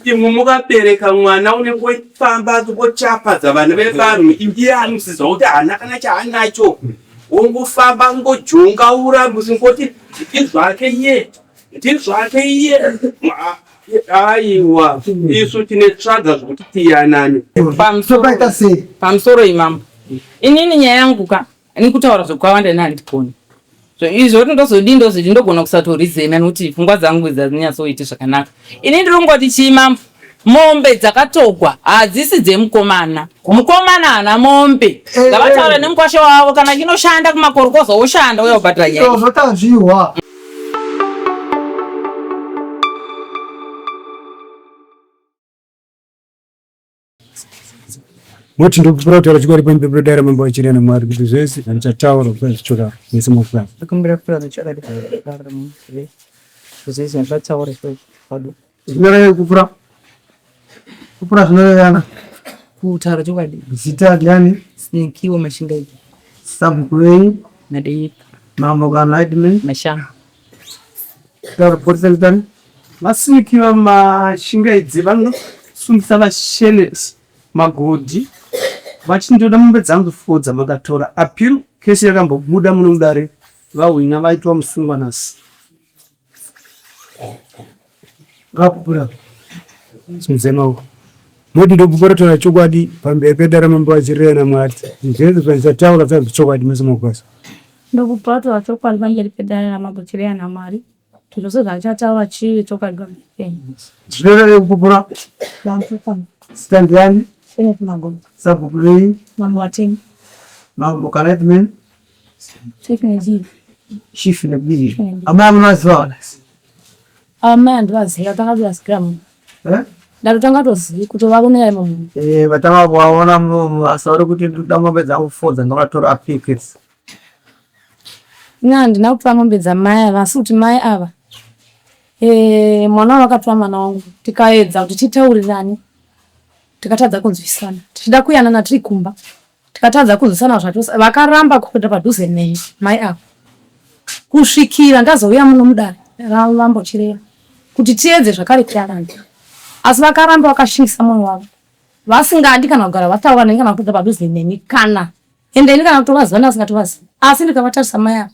Imwe mukabereka mwana unenge wefamba achingochapadza vana vevanhu ndiye anosiziva kuti haana kana chaanacho wongofamba ngojongaura musingoti ndizvake iye ndizvake iye aiwa isu tinetsvaga zvekuti tiyanane. Pamusoro sei? Pamusoro imambo. Inini nyaya yangu ka ini kutaura zvakawanda ini handikoni. So izvo kuti ndozodii ndozodii ndogona kusatorizena nekuti pfungwa dzangu idzi hadzinyatsoiti zvakanaka. Ini ndiri kungoti chii mambo mombe dzakatogwa hadzisi dzemukomana. Mukomana haana mombe. Eh, Ngavataure eh. nemukwasha wavo kana achinoshanda kumakorokoza woshanda uya kubhadhara nyaya. Izvozvo tazvihwa. Moti ndokupura kutaura chokwadi pamberi pedare ramambo vachireva naMwari kuti zvese zvandichataura kusazvityora mese mofara. Ndikumbira kutaura chokwadi zvese zvandataura chokwadi. Zvinoreva kupura. Kupura zvinorevana. Kutaura chokwadi. Zita ndiani? Sinikiwe Mashingaidze. Sabhuku venyu? Madenyika. Mambo kana headman? Mashama. Taura police ndani? Vasinikiwa Mashingaidze vanosungisa VaSheles Magodhi vachiti ndinoda mombe dzangu four dzamakatora. Appeal case yakambobuda muno mudare vahwina vaitwa musungwa nhasi. Ngapupura. Simudze maoko. Moti ndopupura taura chokwadi pamberi pedare ramambo vachireva naMwari. Zvese zvandichataura zvazi chokwadi mese mokubasa. Ndokupupura taura chokwadi pamberi pedare ramambo Chireya naMwari. Zvose zvandichataura chive chokwadi pamberi penyu. Zvinoreva kupupura. Zita ndiani? Kenneth Magomo. Sabhuku venyu? Mambo Watemi. Mambo kana headman? Chief Nejivi. Chief Nejivi. Amai munovaziva? Amai handivaziva, tanga tovaziva muno. Eh? Ndatotanga toziva kutovaonera imomo. Eh, vatanga kuvaona muno kuti ndoda mombe dzangu four dzandakatora appeal case. Ini handina kutora mombe dzamai ava asi kuti mai ava eh, mwana wavo vakatora mwana wangu tikaedza kuti titaurirane tikatadza kunzwisana tichida kuyanana tiri kumba tikatadza kunzwisana zvachose vakaramba kuenda padhuze neni mai ava kusvikira ndazouya muno mudare ramambo Chireya kuti tiedze zvakare kuyanana asi vakaramba vakashingisa mwoyo wavo vasingadi kana kugara vataura neni kana kuenda padhuze neni kana ende ini kana kutovaziva ndasingatovazivi asi ndikavatarisa mai ava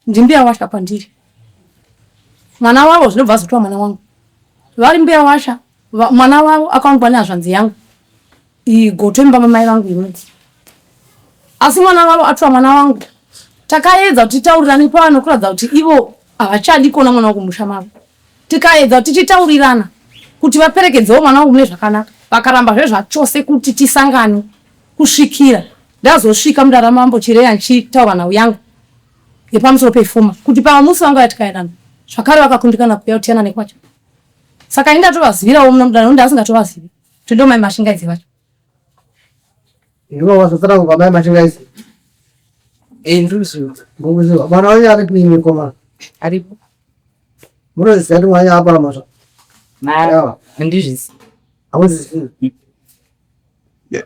ndimbuya washa kwandiri mwana wavo zvinobva azotora mwana wangu vari mbuya washa mwana wavo akawanikwa nehazvanzi yangu igoto imba mamai vangu inodzi asi mwana wavo atora mwana wangu takaedza kuti titaurirane pano kuratidza kuti ivo havachadi kuona mwana wangu musha mavo tikaedza kuti tichitaurirana kuti vaperekedzewo mwana wangu mune zvakanaka vakaramba zve zvachose kuti tisangane kusvikira ndazosvika mudare ramambo Chireya ndichitaura nhau yangu yepamusoro pefuma kuti pamusi vanga yatikayanana zvakare vakakundikana kuuya kuti tiyanane kwacho saka ini ndatovazivirawo muno mudare nokuti ndasingatovazivi kuti ndo mai Mashingaidze vacho. Ndivo vazotsanangurwa mai Mashingaidze. Eh, ndiri kuziva. Ngokuziva. Mwana wenyu ari kupi mukomana? Aripo. Munoziva kuti mwana apara mhosva? Aiwa. Handizvizi. Hamuzivi.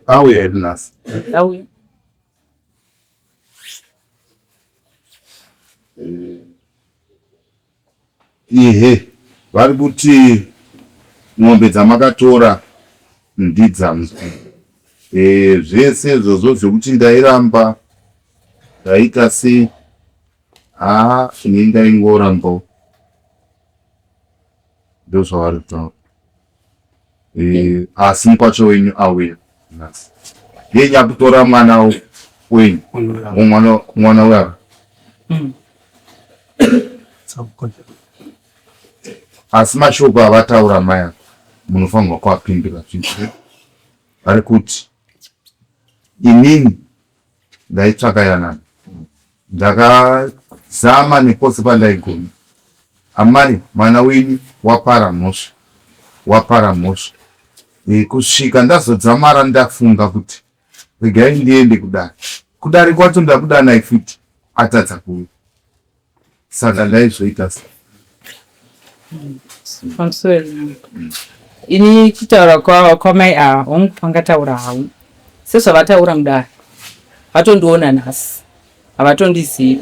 Auya hedu nhasi. Auya. Ehe, vari kuti mombe dzamakatora ndidzangu. Eh, zvese izvozvo zvekuti ndairamba ndaita sei, haa ini ndaingorambawo. Ndozvavari kutaura. Eh, asi mukwacho wenyu auya nhasi. Ndiye nyakutora mwana wenyu. Mwana mwana uya. Asi mashoko avataura mai ava munofanirwa kuapindura zvinhu. Vari kuti inini ndaitsvaka yanana ndakazama nepose pandaigona. Amai mwana wenyu wapara mhosva wapara mhosva e, kusvika ndazodzamara ndafunga kuti regai ndiende kudare. Kudare kwacho ndakudanai futi atadza kuuya saka ndaizoita sei? Pamusoro ini kutaura kwamai ava hongu vangataura havo sezvavataura mudare vatondiona nhasi havatondizivi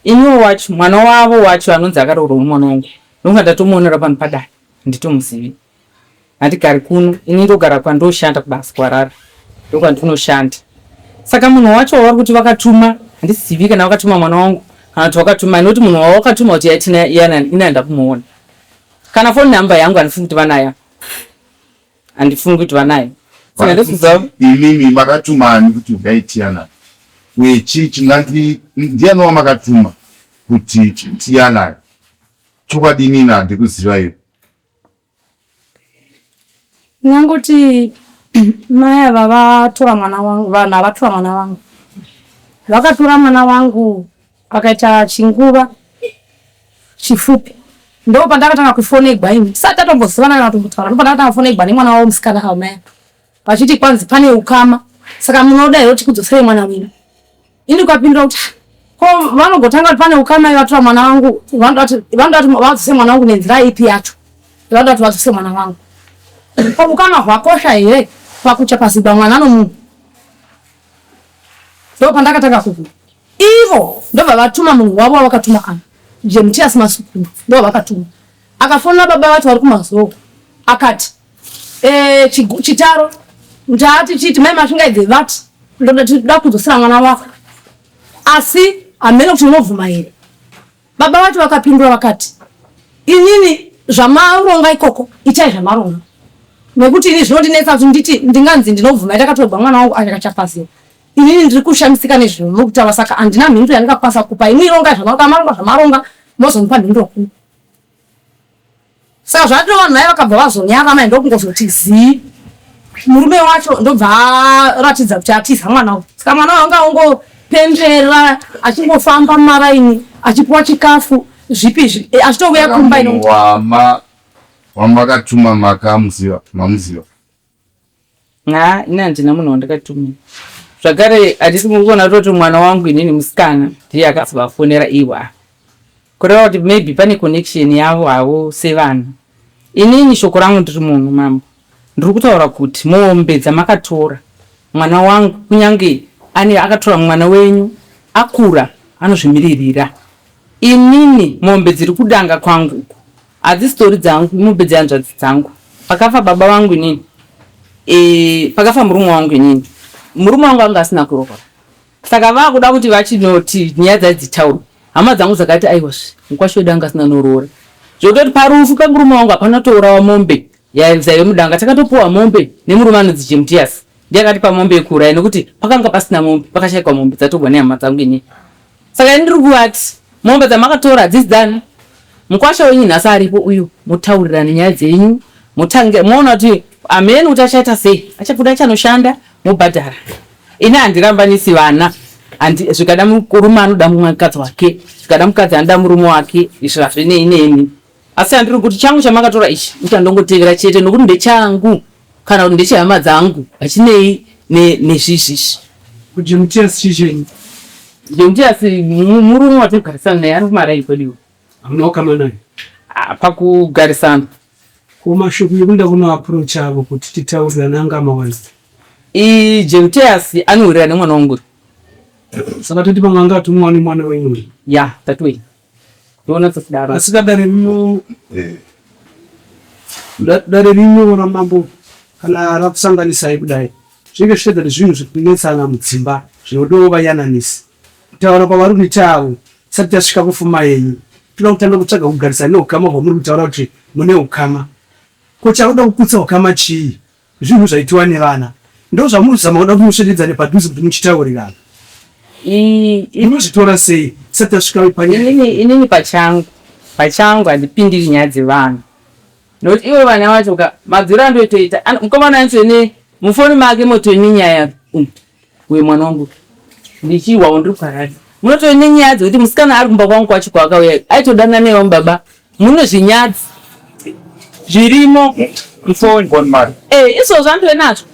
iniwo wacho mwana wavo wacho anonzi akaroorwa nomwana wangu ndonga ndatomuonera pano padare handitomuzivi. Handigari kuno ini ndogara kwandoshanda kubasa kuHarare ndokwandinoshanda. Saka munhu wacho wavari kuti vakatuma handizivi kana vakatuma mwana wangu kana kuti vakatuma nekuti munhu wavakatuma kuti yatina iyana ini handida kumuona. Kana phone number yangu handifungi kuti vanayo. Handifungi kuti vanayo. Saka ndosiziva Imimi makatuma ani kuti uyai tiyanane? Uye chii chingandi ndiani wamakatuma kuti tiyanane? Chokwadi inini handikuzivaiwo. Ndingangoti mai ava vatora mwana wangu, vanhu ava vatora mwana wangu. Vakatora mwana wangu pakaita chinguva chifupi ndo pandakatanga kufonegwa ini tisati tatombozivana kana kutombotaura ndo pandakatanga kufonegwa nemwana wavo musikana ava mai ava vachiti kwanzi pane ukama saka munoda here kuti tikudzosere mwana wenyu. Ini ndikapindura kuti ko vanogotanga kuti pane ukama vatora mwana wangu vanoda kuti vanoda kuti vadzose mwana wangu nenzira ipi yacho vanoda kuti vadzose mwana wangu ko ukama hwakosha here pakuchapazigwa mwana nomunhu ndo pandakatanga kuku ivo ndobva vatuma munhu wavo wavakatuma ana Jemutias Masuku ndo vakatuma akafonera baba vacho vari kumazoo akati e, chitaro ndati chiti mai Masvingaidze vati ndoda kudzosera mwana wako asi hameno kuti unobvuma here baba vacho vakapindura vakati inini zvamaronga ikoko itai zvamaronga nekuti ini zvinondinetsa kuti nditi ndinganzi ndinobvuma ndakatorwa mwana wangu akachapazira inini ndiri kushamisika nezvimuri kutaura saka handina mhinduro yandingakwanisa kupa imwi rongai zvamaronga maronga zvamaronga mozondipa mhinduro kuno Saka zvatova vanhu vaya vakabva vazonyara mai ndokungozoti zii. Murume wacho ndobva aratidza kuti atiza mwana uyu. Saka mwana uyu anga ongopembera achingofamba mumaraini achipuwa chikafu zvipi izvi eh, achitouya kumba ino. Wama wamakatuma makamuziva mamuziva. Haa ini handina munhu wandakatumira zvakare handisi muri kuona toti mwana wangu inini musikana ndiye akazovafonera ivo ava kureva kuti maybe pane connection yavo havo sevana inini shoko rangu ndiri munhu mambo ndiri kutaura kuti mombe dzamakatora mwana wangu kunyange ane akatora mwana wenyu akura anozvimiririra inini mombe dziri kudanga kwangu uku Hadzisitori dzangu imombe dzehanzvadzi dzangu. Pakafa baba vangu inini e, pakafa murume wangu inini murume wangu anga asina kuroora saka vakuda kuti vachinoti nyaya dzaidzitaurwa hama dzangu dzakati aiwazve mukwasha wedu anga asina noroora zvekutoti parufu pemurume wangu hapana tourawa mombe yaive mudanga takatopuwa mombe nemurume anonzi Jemutias ndiye akatipa mombe yekuuraya nekuti pakanga pasina mombe pakashaikwa mombe dzatorwa nehama dzangu inini Saka ini ndiri kuvati mombe dzamakatora hadzisi dzani. Mukwasha wenyu nhasi aripo uyu motaurirana nyaya dzenyu motange moona kuti hameno kuti achaita sei achabuda achanoshanda mobhadhara. Ini handirambanisi vana handi zvikada murume anoda mukadzi wake zvikada mukadzi anoda murume wake izvo hazvinei neni. Asi handiri kuti changu chamakatora ichi uchandongotevera chete nokuti ndechangu kana kuti ndechehama dzangu hachinei nezvizvizvi. Kuti Mutias chii chenyu? Mutias murume watinogarisana naye ari kumaraini kwedu. Hamuna ukama naye? Ah, pakugarisana. Ko mashoko ekuda kunoapproach avo kuti titaurirane anga mawanza? Jemutias anowirirana nemwana wangu. Saka toti pamwe anga atumwa nemwana wenyu? Ya, that way. Ndoona sekudaro. Asi ka dare rino dare rino ramambo kana rakusanganisai kudai zvinenge zvichiratidza kuti zvinhu zviri kunetsana mudzimba zvinodawo vayananisi. Kutaura kwavari kuita avo tisati tasvika kufuma yenyu toda kutanga kutsvaga kugarisana neukama hwamuri kutaura kuti mune ukama. Ko chakuda kuputsa ukama chii? Zvinhu zvaitiwa nevana ndozvamuri kuzama kuda kuti muswededzane padhuze kuti muchitaurirana. Munozvitora sei tisati tasvika panyaya? Inini pachangu pachangu handipindiri nyaya dzevanhu nokuti ivo vana vacho ka madziro andoitoita mukomana anotone mufoni make motone nyaya uyo mwana wangu ndichihwawo ndiri kuharare munotove nenyaya dzekuti musikana ari kumba kwangu kwacho kwaakauya aitodanana nevamu baba mune zvinyadzi zvirimo mufoni eh, izvozvo anotove nazvo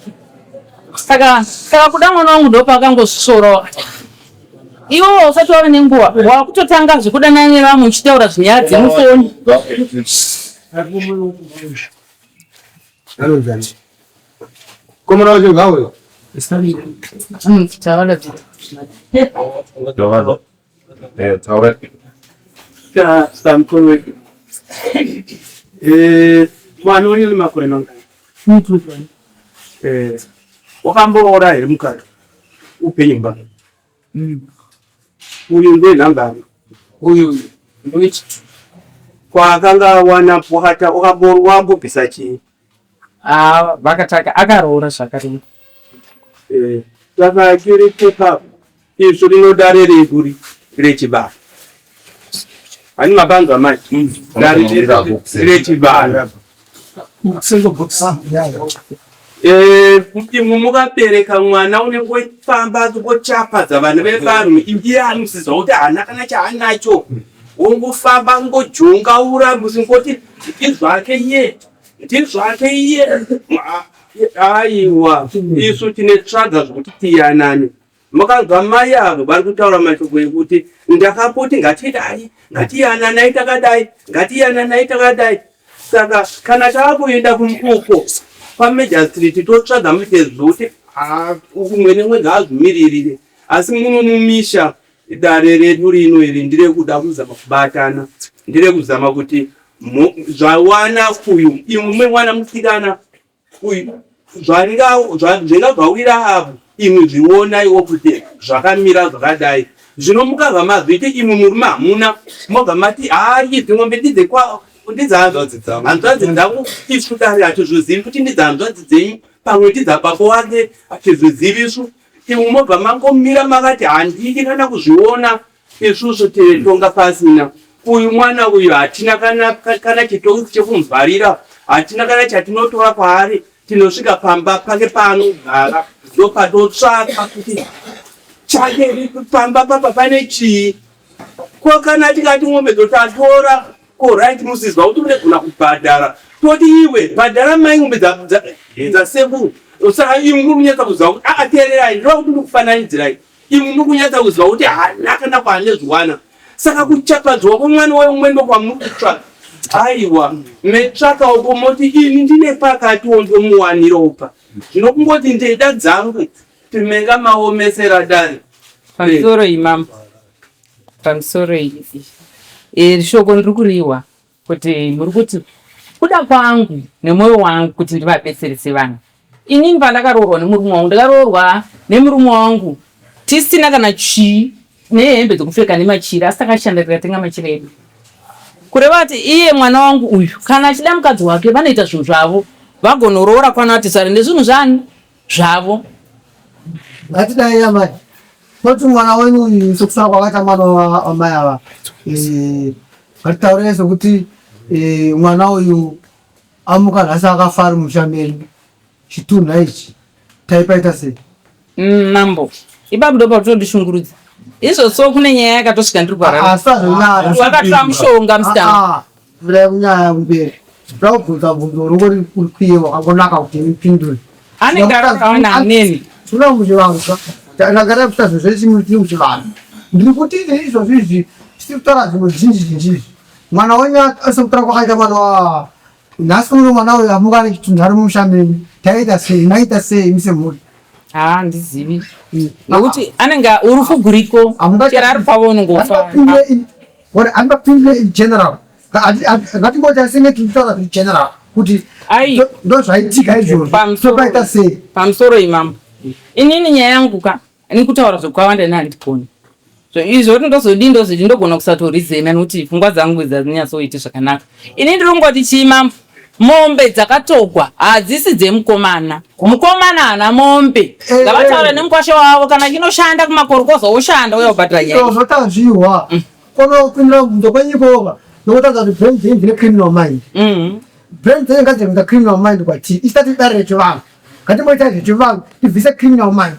saka saka kuda mwana wangu ndopakangosvorawo iwowo usati wave nenguva wakutotanga zvekudanana nevamwe uchitaura zvinyadzi mufoni Komana wacho ngauyo. Taura. Mwana uri makore mangani? Eh, wakamboroora here mukati upenyu mba Uyu ndiye nhamba Uyu ndowechitu. Kwaakanga awana wakata wakambobvisa chii? Ah, vakataka akaroora zvakarimwa. Eh, saka chiri pepa isu rino dare redu rechibaba. Hani mapanzwa mai? Dare rechibaba. Eh, imwe mukabereka mwana unenge wefamba ngochapadza vana vevanhu ndiani usizwa kuti haana kana chaanacho wongofamba ngojongaura musingoti ndizvake iye ndizvake iye aiwa isu tinetsvaga zvekuti tiyanane Makanzwa mai avo vari kutaura mashoko ekuti ndakapoti ngatidai ngatiyananai takadai ngatiyananai takadai saka kana taakuenda kumukoko kwamajor street totsvaga mitezo kuti umwe nemwe ngaazvimiririre asi muno mumisha dare redu rino iri ndirekuda kuzama kubatana ndirекuzama kuti zvawana uyu imwe mwana musikana Uyu zvinga zvawira avo imwi zvionaiwo kuti zvakamira zvakadai zvino mukabva mazviti imwi murume hamuna mobva mati haa idzi mombe ndidzehanzvadzi dzangu isu dare hatizvizivi kuti ndidzehanzvadzi dzenyu pamwe ndidzababa wake hatizvizivi isu imwi mobva mangomira makati handidi kana kuzviona Isusu tiritonga pasina uyu mwana uyu hatina kana, kana chitokisi chekumuvharira hatina kana chatinotora kwaari tinosvika pamba pake paanogara ndopatotsvaka kuti chake pamba papa pane chii ko kana tikati mombe dzotatora ko right musizwa kuti unegona kubhadhara toti iwe bhadhara mai mombe dzasekuru saka imwe muri kunyatsa kuziva kuti aa teererai ndinoda kuti ndikufananidzirai Imwi mukunyatsa kuziva kuti haana kana kwaanezviwana saka kuchapadzwa kwemwana weumwe ndokwamuri kutsvaka aiwa metsvaka uko moti ini ndine pakati wondomuwaniropa zvino kungoti ndeda dzangu timenga maomesera dare Pamusoro iyi mambo, pamusoro iyi iri shoko ndiri kuriwa kuti muri kuti kuda kwangu nemwoyo wangu kuti ndivabetsere sevanhu. Inini pandakaroorwa nemurume wangu ndakaroorwa nemurume wangu tisina kana chii nehembe dzekupfeka nemachira asi takashanda tikatenga machira edu. Kureva kuti iye mwana wangu uyu kana achida mukadzi wake vanoita zvinhu zvavo vagonoroora kwana vatisare nezvinhu zvani zvavo. Ngatidai amai toti mwana wenyu uyu sokusara kwakaita mwana wamai ava eh, ngatitaurei sokuti eh, mwana uyu amuka nhasi akafa ari musha menyu chitunha ichi taipaita sei mm, mambo ipapo ndo pautondishungurudza izvo so kune nyaya yakatosvika ndiri kwararakatora mushonga musikana ah, ah, Vira kunyaya kumberi. Ndoda kubvunza mubvunzo uri uri kuye wakangonaka kuti mupindure. Anenge akawana neni. Tinoda muchivanhu ka. Ndagara kuita zvinhu zvese tiri muchivanhu. Ndiri kuti izvozvi izvi tiri kutaura zvinhu zhinji zhinji izvi. Mwana wenyu asekutaura kwakaita mwana wa nhasi uno mwana uyu amuka ane chitunha ari mumusha menyu. Taita sei? Maita sei imi semhuri? Haa handizivi. Nekuti anenge urufu guriko. Chero ari pavo unongofa. What angapindure in general. Ngatingoti asine tinotaura in general kuti ndo zvaitika izvozvo. Topaita sei? Pamusoro imambo. Inini nyaya yangu ka ini kutaura zvakawanda ini handikoni. So izvo ndozodii ndozodii ndogona kusatorizena nekuti pfungwa dzangu idzi hadzinyatsoiti zvakanaka. Ini ndiri kungoti chii mambo? Mombe dzakatogwa hadzisi dzemukomana. Mukomana haana mombe. Eh, Ngavataure eh. nemukwasha wavo kana achinoshanda kumakorokoza woshanda uya kubhadhara nyaya. Izvozvo tazvihwa. Kono kupindura mubvunzo kwenyu ikoko nokutaridza kuti brain dzenyu dzine criminal mind. Brain dzenyu ngadzine criminal mind kwatiri. Isu tati dare rechivanhu. Ngatimboita zvechivanhu tibvise criminal mind.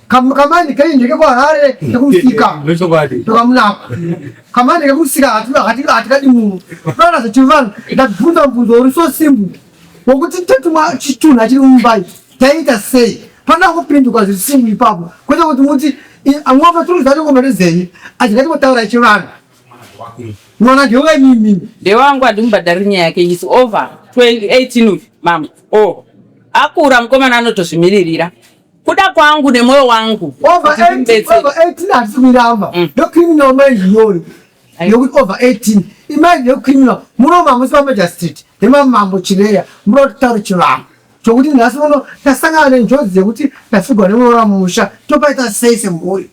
Kamani kenyu ndekekuHarare kekumusika. Ndokamunako. Kamani kekumusika hatikadi munhu. Toona zvechivanhu ndabvunza mubvunzo uri so simple. Wokuti totumwa chitunha chiri mumba ichi taita sei? Panoda kupinduka zviri simple ipapo. Kwete kuti muti ng'ombe tiri kuziva kuti ng'ombe ndedzenyu asi ngatimbotaura chivanhu. Mwana ndewenyu. Ndewangu handimubhadhariri nyaya yake is over 18 uyu mama. Oh. Akura mukomana anotozvimiririra. Kuda kwangu nemoyo wangu. Over 18 over 18 hatisi kuiramba. Ndo criminal mind iyoyo. Yokuti over 18. Imagine yo criminal. Muno mamusi pa Major Street. Nema mambo Chireya. Muno kutaura chivanhu. Chokuti nhasi uno tasangana nenjodzi yekuti tafigwa nemuroora mumusha topaita sei semhuri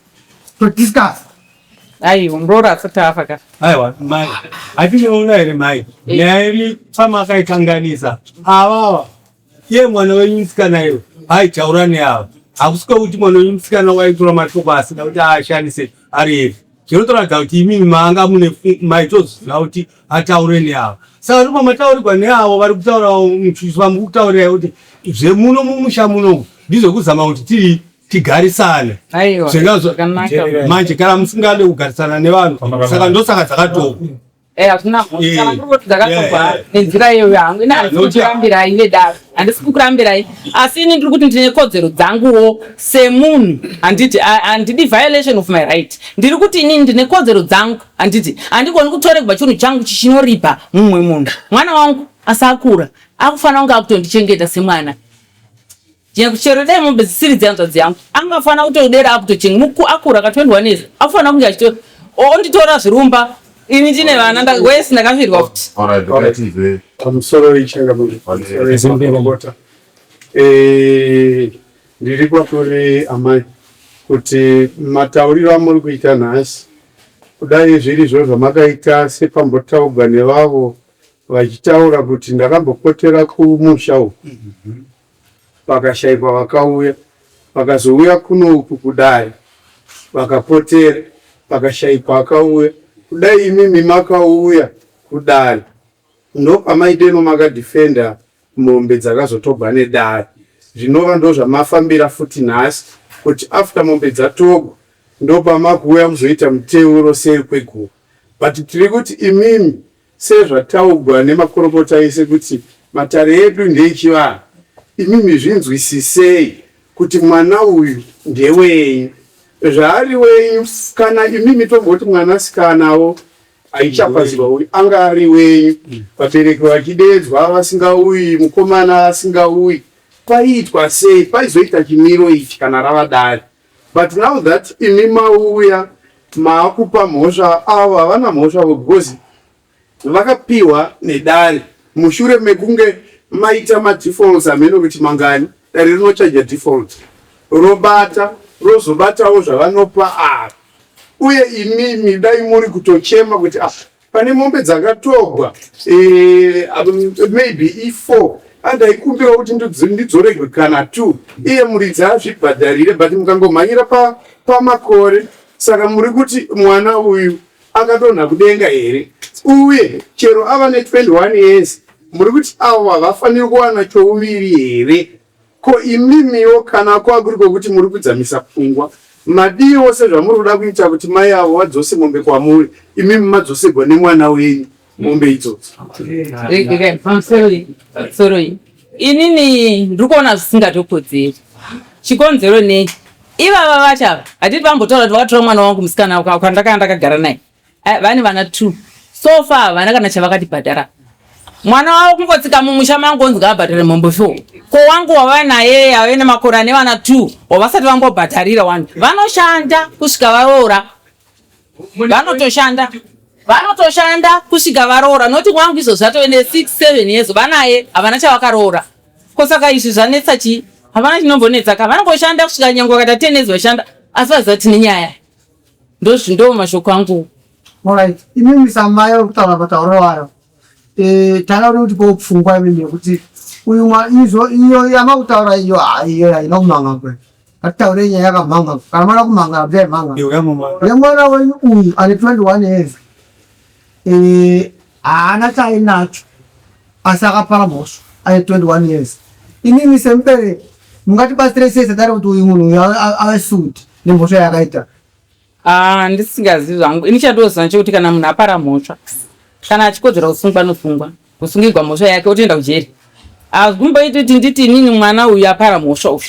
todiscuss. Aiwa muroora asati afa ka. Aiwa mai hatinoona here mai nyaya iri pamakaikanganisa avava iye mwana wenyu musikana iwe aitaura neava hakusi kwekuti mwana wenyu musikana waitora mashoko asina kuti aashandise ari ega zvinotoratidza kuti imimi manga mune maitoziva kuti ataure neava saka ndipo mataurirwa neavo vari kutaurawo vamukutaurirai kuti zvemuno mumusha munomu ndizvekuzama kuti tiri tigarisane manje kana musingade kugarisana nevanhu saka ndosaka dzakatokwa Eh, hazvina mhosva. Kana kuri kuti dzakatogwa nenzira iyoyo hangu ini handisi kukurambirai vedare handisi kukurambirai asi ini ndiri kuti ndine kodzero dzanguwo semunhu handiti handidi violation of my right ndiri kuti inini ndine kodzero dzangu handiti handigoni kutoregwa chinhu changu chichinoripa mumwe munhu mwana wangu asi akura akufanira kunge akutondichengeta semwana Chero dai mombe dzisiri dzehanzvadzi yangu angafanira kutodera akutocheng muku akura ka 21 years akufanira kunge achito onditora zvirumba ini ndine vana nda wese ndakafirwa futi. Alright, ngatizwe. Pamusoro ichangamukota eh, ndiri kwakuri amai kuti matauriro amuri kuita nhasi kudai zvirizvo zvamakaita sepambotaugwa nevavo vachitaura kuti ndakambopotera kumusha uku pakashaikwa vakauya vakazouya kuno uku kudare vakapotera pakashaikwa akauya kudai imimi makauya kudare ndopamaideno makadefender mombe dzakazotogwa nedare zvinova ndozvamafambira futi nhasi kuti after mombe dzatogwa ndopamakuuya kuzoita muteuro seri kweguva but tiri kuti imimi Sezvataugwa nemakorokota ese kuti matare edu ndeechivanhu, imimi zvinzwisisei kuti mwana uyu ndewenyu. Zvaari wenyu kana imimi tomboti mwanasikanawo aichapazirwa uyu anga ari wenyu, vabereki vachideedzwa vasingauyi, mukomana asingauyi, paiitwa sei? Paizoita chimiro ichi kana rava dare? But now that imi mauya maakupa mhosva avo havana mhosva vo because vakapiwa nedare mushure mekunge maita madefaults hameno kuti mangani dare rinochaja default robata rozobatawo zvavanopa ava uye imimi dai muri kutochema kuti ah, Pane mombe dzakatogwa eh, maybe i4 andaikumbirawo kuti ndidzoregwe kana 2 iye muridzi azvibhadharire but mukangomhanyira pamakore pa saka muri kuti mwana uyu akadonha kudenga here uye chero ava ne21 years muri kuti avo havafaniri kuwana chouviri here Ko imimiwo kana kwakuri kwekuti muri kudzamisa pfungwa madiiwo sezvamuri kuda kuita kuti mai avo vadzose mombe kwamuri imimi madzosegwa nemwana wenyu mombe idzodzo. Pamusoroi, pamusoroi. Inini ndiri kuona zvisingatokodzeri. Chikonzero nei? Ivava vacho ava hatiti vambotaura kuti vakatora mwana wangu musikana kwandakanga ndakagara naye. Eh, vane vana two so far havana kana chavakatibhadhara mwana wavo kungotsika mumusha mangu onzi ngaabhadhare mombe four ko wangu wava naye ave nemakore ane vana two wavasati vambobhadharira wani vanoshanda kusvika varoora vanotoshanda vanotoshanda kusvika varoora noti wangu izvozvi atove ne 6 7 years vanaye havana chavakaroora ko saka izvi zvanetsa chii havana chinombonetsa ka vanongoshanda kusvika nyange vakaita 10 years vashanda asi vaziva tine nyaya Ndozvi ndo mashoko angu. Alright, imimi samai vari kutaura matauriro ayo. Eh, tanga kuti po pfungwa imimi yekuti uyu mwa izvo iyo yamakutaura iyo ah, iyo haina kumanga kwe. Ngatitaure nyaya yakamhanga. Kana mwana kumanga bvai mhanga. Yemwana wenyu uyu ane 21 years. Eh, haana chaainacho asi akapara mhosva ane 21 years. Imimi semubereki mungatibatsire sei sadare kuti uyu munhu uyu ave sued nemhosva yaakaita? Ah, ndisingazivi zvangu. Ini chandoziva ndechekuti kana munhu apara mhosva, kana achikodzera kusungwa anosungwa, kusungirwa mhosva yake otoenda kujeri. Hazvimboiti kuti nditi inini mwana uyu apara mhosva uyu,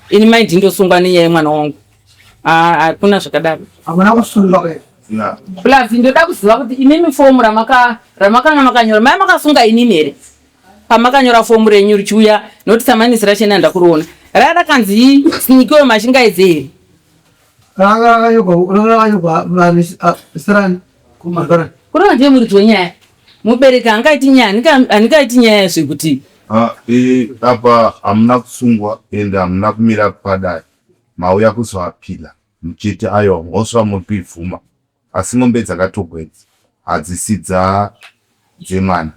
ini mai ndindosungwa nenyaya yemwana wangu. Ah, hakuna zvakadaro. Hamuna kusungwa ke. Plus ndoda kuziva kuti imimi fomu ramaka ramakanga makanyora mai makasunga inini here? Pamakanyora fomu renyu richiuya noti samanisi rachena ndakuriona. Raya rakanzi sinikiwe mashingaidze here? Ranga rakanyorwa ranga rakanyorwa vanhu sirani kumarara. Kureva ndiye muridzi wenyaya. Mubereki hangaiti nyaya, handingaiti nyaya zvekuti Ah, eh, apa hamuna kusungwa ende hamuna kumira padare mauya kuzoapila muchiti aiwa mhosva muri kuibvuma asi mombe dzakatogwa idzi hadzisi dza dzemwana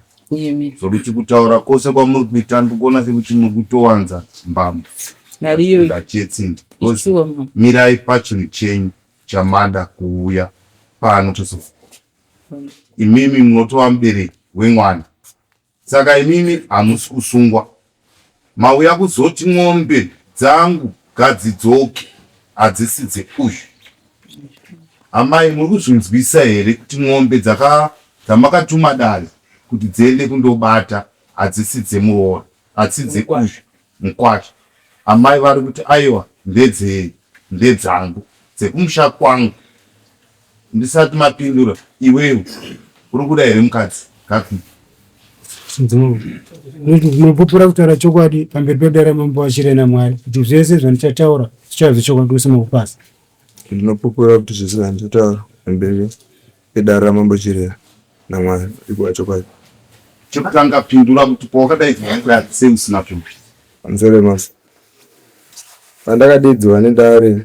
zvokuti kutaura kwose kwamuri kuita ndikuona sekuti muri kutowanza mbambo ndachetsindi mirai pachinhu chenyu chamada kuuya pano tozofunga imimi munotova mubereki wemwana Saka imimi hamusi kusungwa mauya kuzoti mombe dzangu ngadzidzoke hadzisi dzeuyu. Amai muri kuzvinzwisa here kuti mombe dzaka dzamakatuma dare kuti dziende kundobata hadzisi dzemuroora hadzisi dzeuyu mukwasha. Amai vari kuti aiwa ndedzei ndedzangu dzekumusha kwangu. Ndisati mapindura iwewe uri kuda here mukadzi Gafi? Ndinopupura kutaura chokwadi pamberi pedare mambo waChirena Mwari kuti zvese zvandichataura zvichava zvechokwadi usina kupasa. Ndinopupura kuti zvese zvandichataura pamberi pedare ramambo Chirera naMwari ikuva chokwadi. Chekutanga pindura kuti pawakadaidzwa kudare sei usina kuuya? Pamusoro pemasa pandakadaidzwa nedare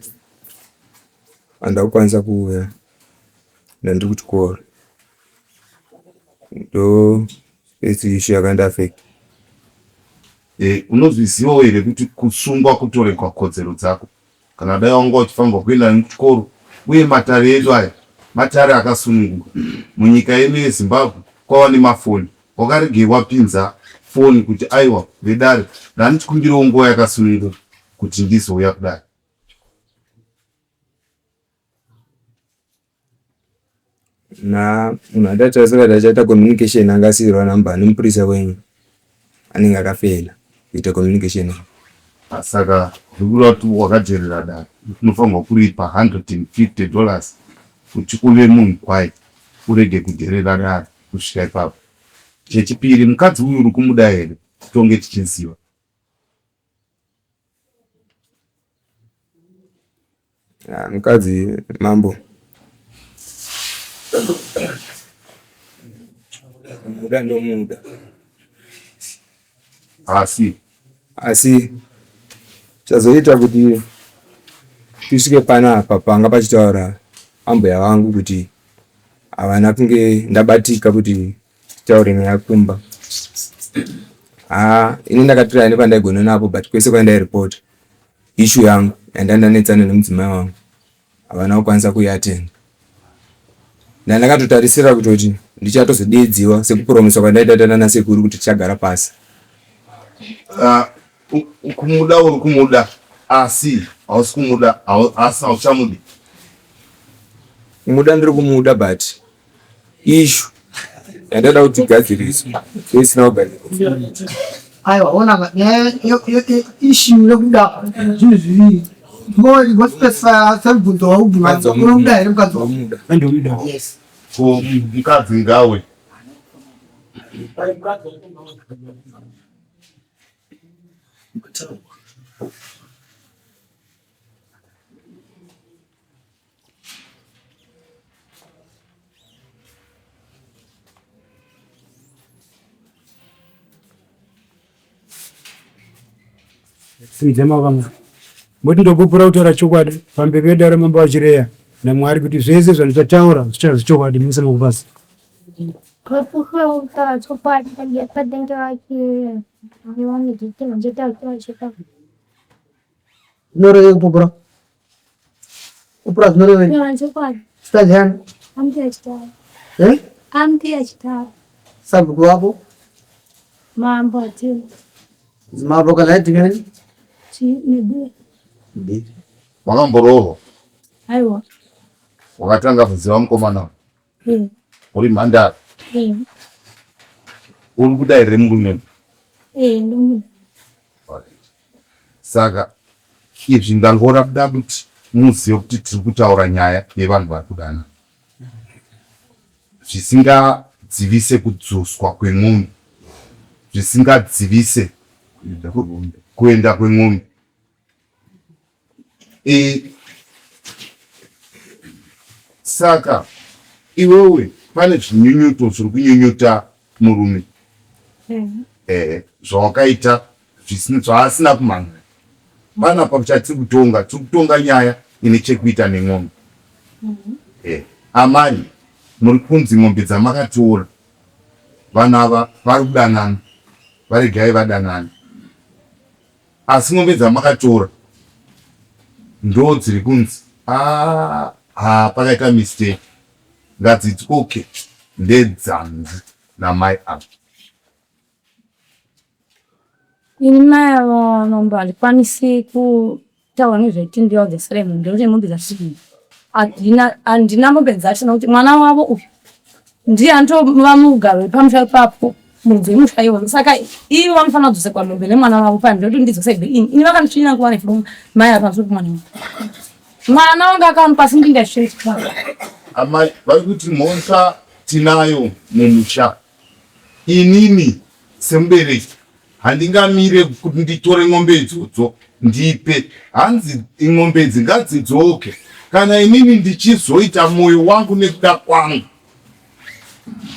Handina kukwanisa kuuya ndandiri kuchikoro ndo first issue yakandiafecta. Eh, unozvizivawo here kuti kusungwa kutoregwa kodzero dzako kana dai wanga uchifanirwa kuenda nekuchikoro uye matare edu aya matare akasununguka munyika yedu yezimbabwe kwava nemafoni wakaregei wapinza foni kuti aiwa vedare ndandichikumbirawo nguva yakasununguka kuti ndizouya kudare Na munhu atatarisira kuti achaita communication anga asiirwa number nemupurisa wenyu anenge akafeila kuita communication. Saka zvikureva kuti wakadherera dare unofanirwa kuripa 150 dollars kuti uve munhu kwaye urege kudherera dare kusvika ipapo. Chechipiri mukadzi uyu uri kumuda here tonge tichiziva. Ah, mukadzi mambo muda ndomuda asi asi chazoita kuti tisvike panapa panga pachitaura ambuya vangu kuti havana kunge ndabatika kuti Titaure nyaya kumba. Haa ini ndakatiraya nepandaigona napo but kwese kwandairipota issue yangu yandandanetsana nemudzimai wangu havana kukwanisa kuiatenda. Ndandakatotarisira kutoti ndichatozodeedziwa sekupromiswa kwandaita nana sekuru kuti tichagara pasi. Uh, kumuda uri kumuda asi hausi kumuda asi hauchamudi. Kumuda ndiri kumuda but Issue yandada kuti igadziriswe isina kugadziriswa. Aiwa ona nyaya issue yekuda zvinhu zviviri. Ngospecify semubvunzo waubvunza unomuda here mukadzi wako? Ndomuda. Yes. Ko mukadzi ngawe. Simudza maoko amwari. Moti ndopupura kutaura chokwadi pamberi pedare ramambo vaChireya naMwari kuti zvese zvandichataura zvichava zvechokwadi mese makupasi. Ndopupura kutaura chokwadi pamberi padare raChireya naMwari kuti zvandichataura zvichava. Zvinorevei kupupura? Kupupura zvinorevei? Zita ndiani? Ambuya Chitara. Eh? Ambuya Chitara. Sabhuku wako? Mambo Atini. Mambo kana aiti Chi Mbiri. Wakamboroorwa? Aiwa. Wakatanga kuziva mukomana? Eh. Uri mhandara? Eh. Uri kuda here murume? Eh, ndomuda. Saka izvi ndangora kuda kuti muzive kuti tiri kutaura nyaya yevanhu vari kudanana zvisingadzivise kudzoswa kwemombe, zvisingadzivise kuenda kwemombe. E, saka iwewe pane zvinyunyuto zviri kunyunyuta murume. Ehe, zvawakaita zvaasina kumhangara. Panapa chatiri kutonga, tiri kutonga nyaya ine chekuita nen'ombe. Eh, amai, muri kunzi mombe dzamakatora vanhu ava vari kudanana, varegai vadanane. Asi mombe dzamakatora ndo dziri kunzi ah, ah, pakaita mistake ngadzidzoke ndedzangu namai ava. Ini mai ava mambo handikwanisi kutaura nezvekuti ndivadzosere mombe nekuti mombe dzasiri handina handina mombe dzacho nekuti mwana wavo uyu ndiye anotova mugaro wepamusha ipapo muridzi wemusha iwoyo saka ivo vanofanira kudzoserwa mombe nemwana wavo pane zvekuti ndidzosegwe ini ini vakanditsvinyira nguva refu mai ava pamusoro pemwana wangu mwana wangu akamupa sindinda zvichitwa Amai vari kuti mhosva tinayo mumusha. Inini semubereki handingamire kuti nditore ng'ombe idzodzo ndipe. Hanzi ng'ombe idzi ngadzidzoke kana inini ndichizoita moyo wangu nekuda kwangu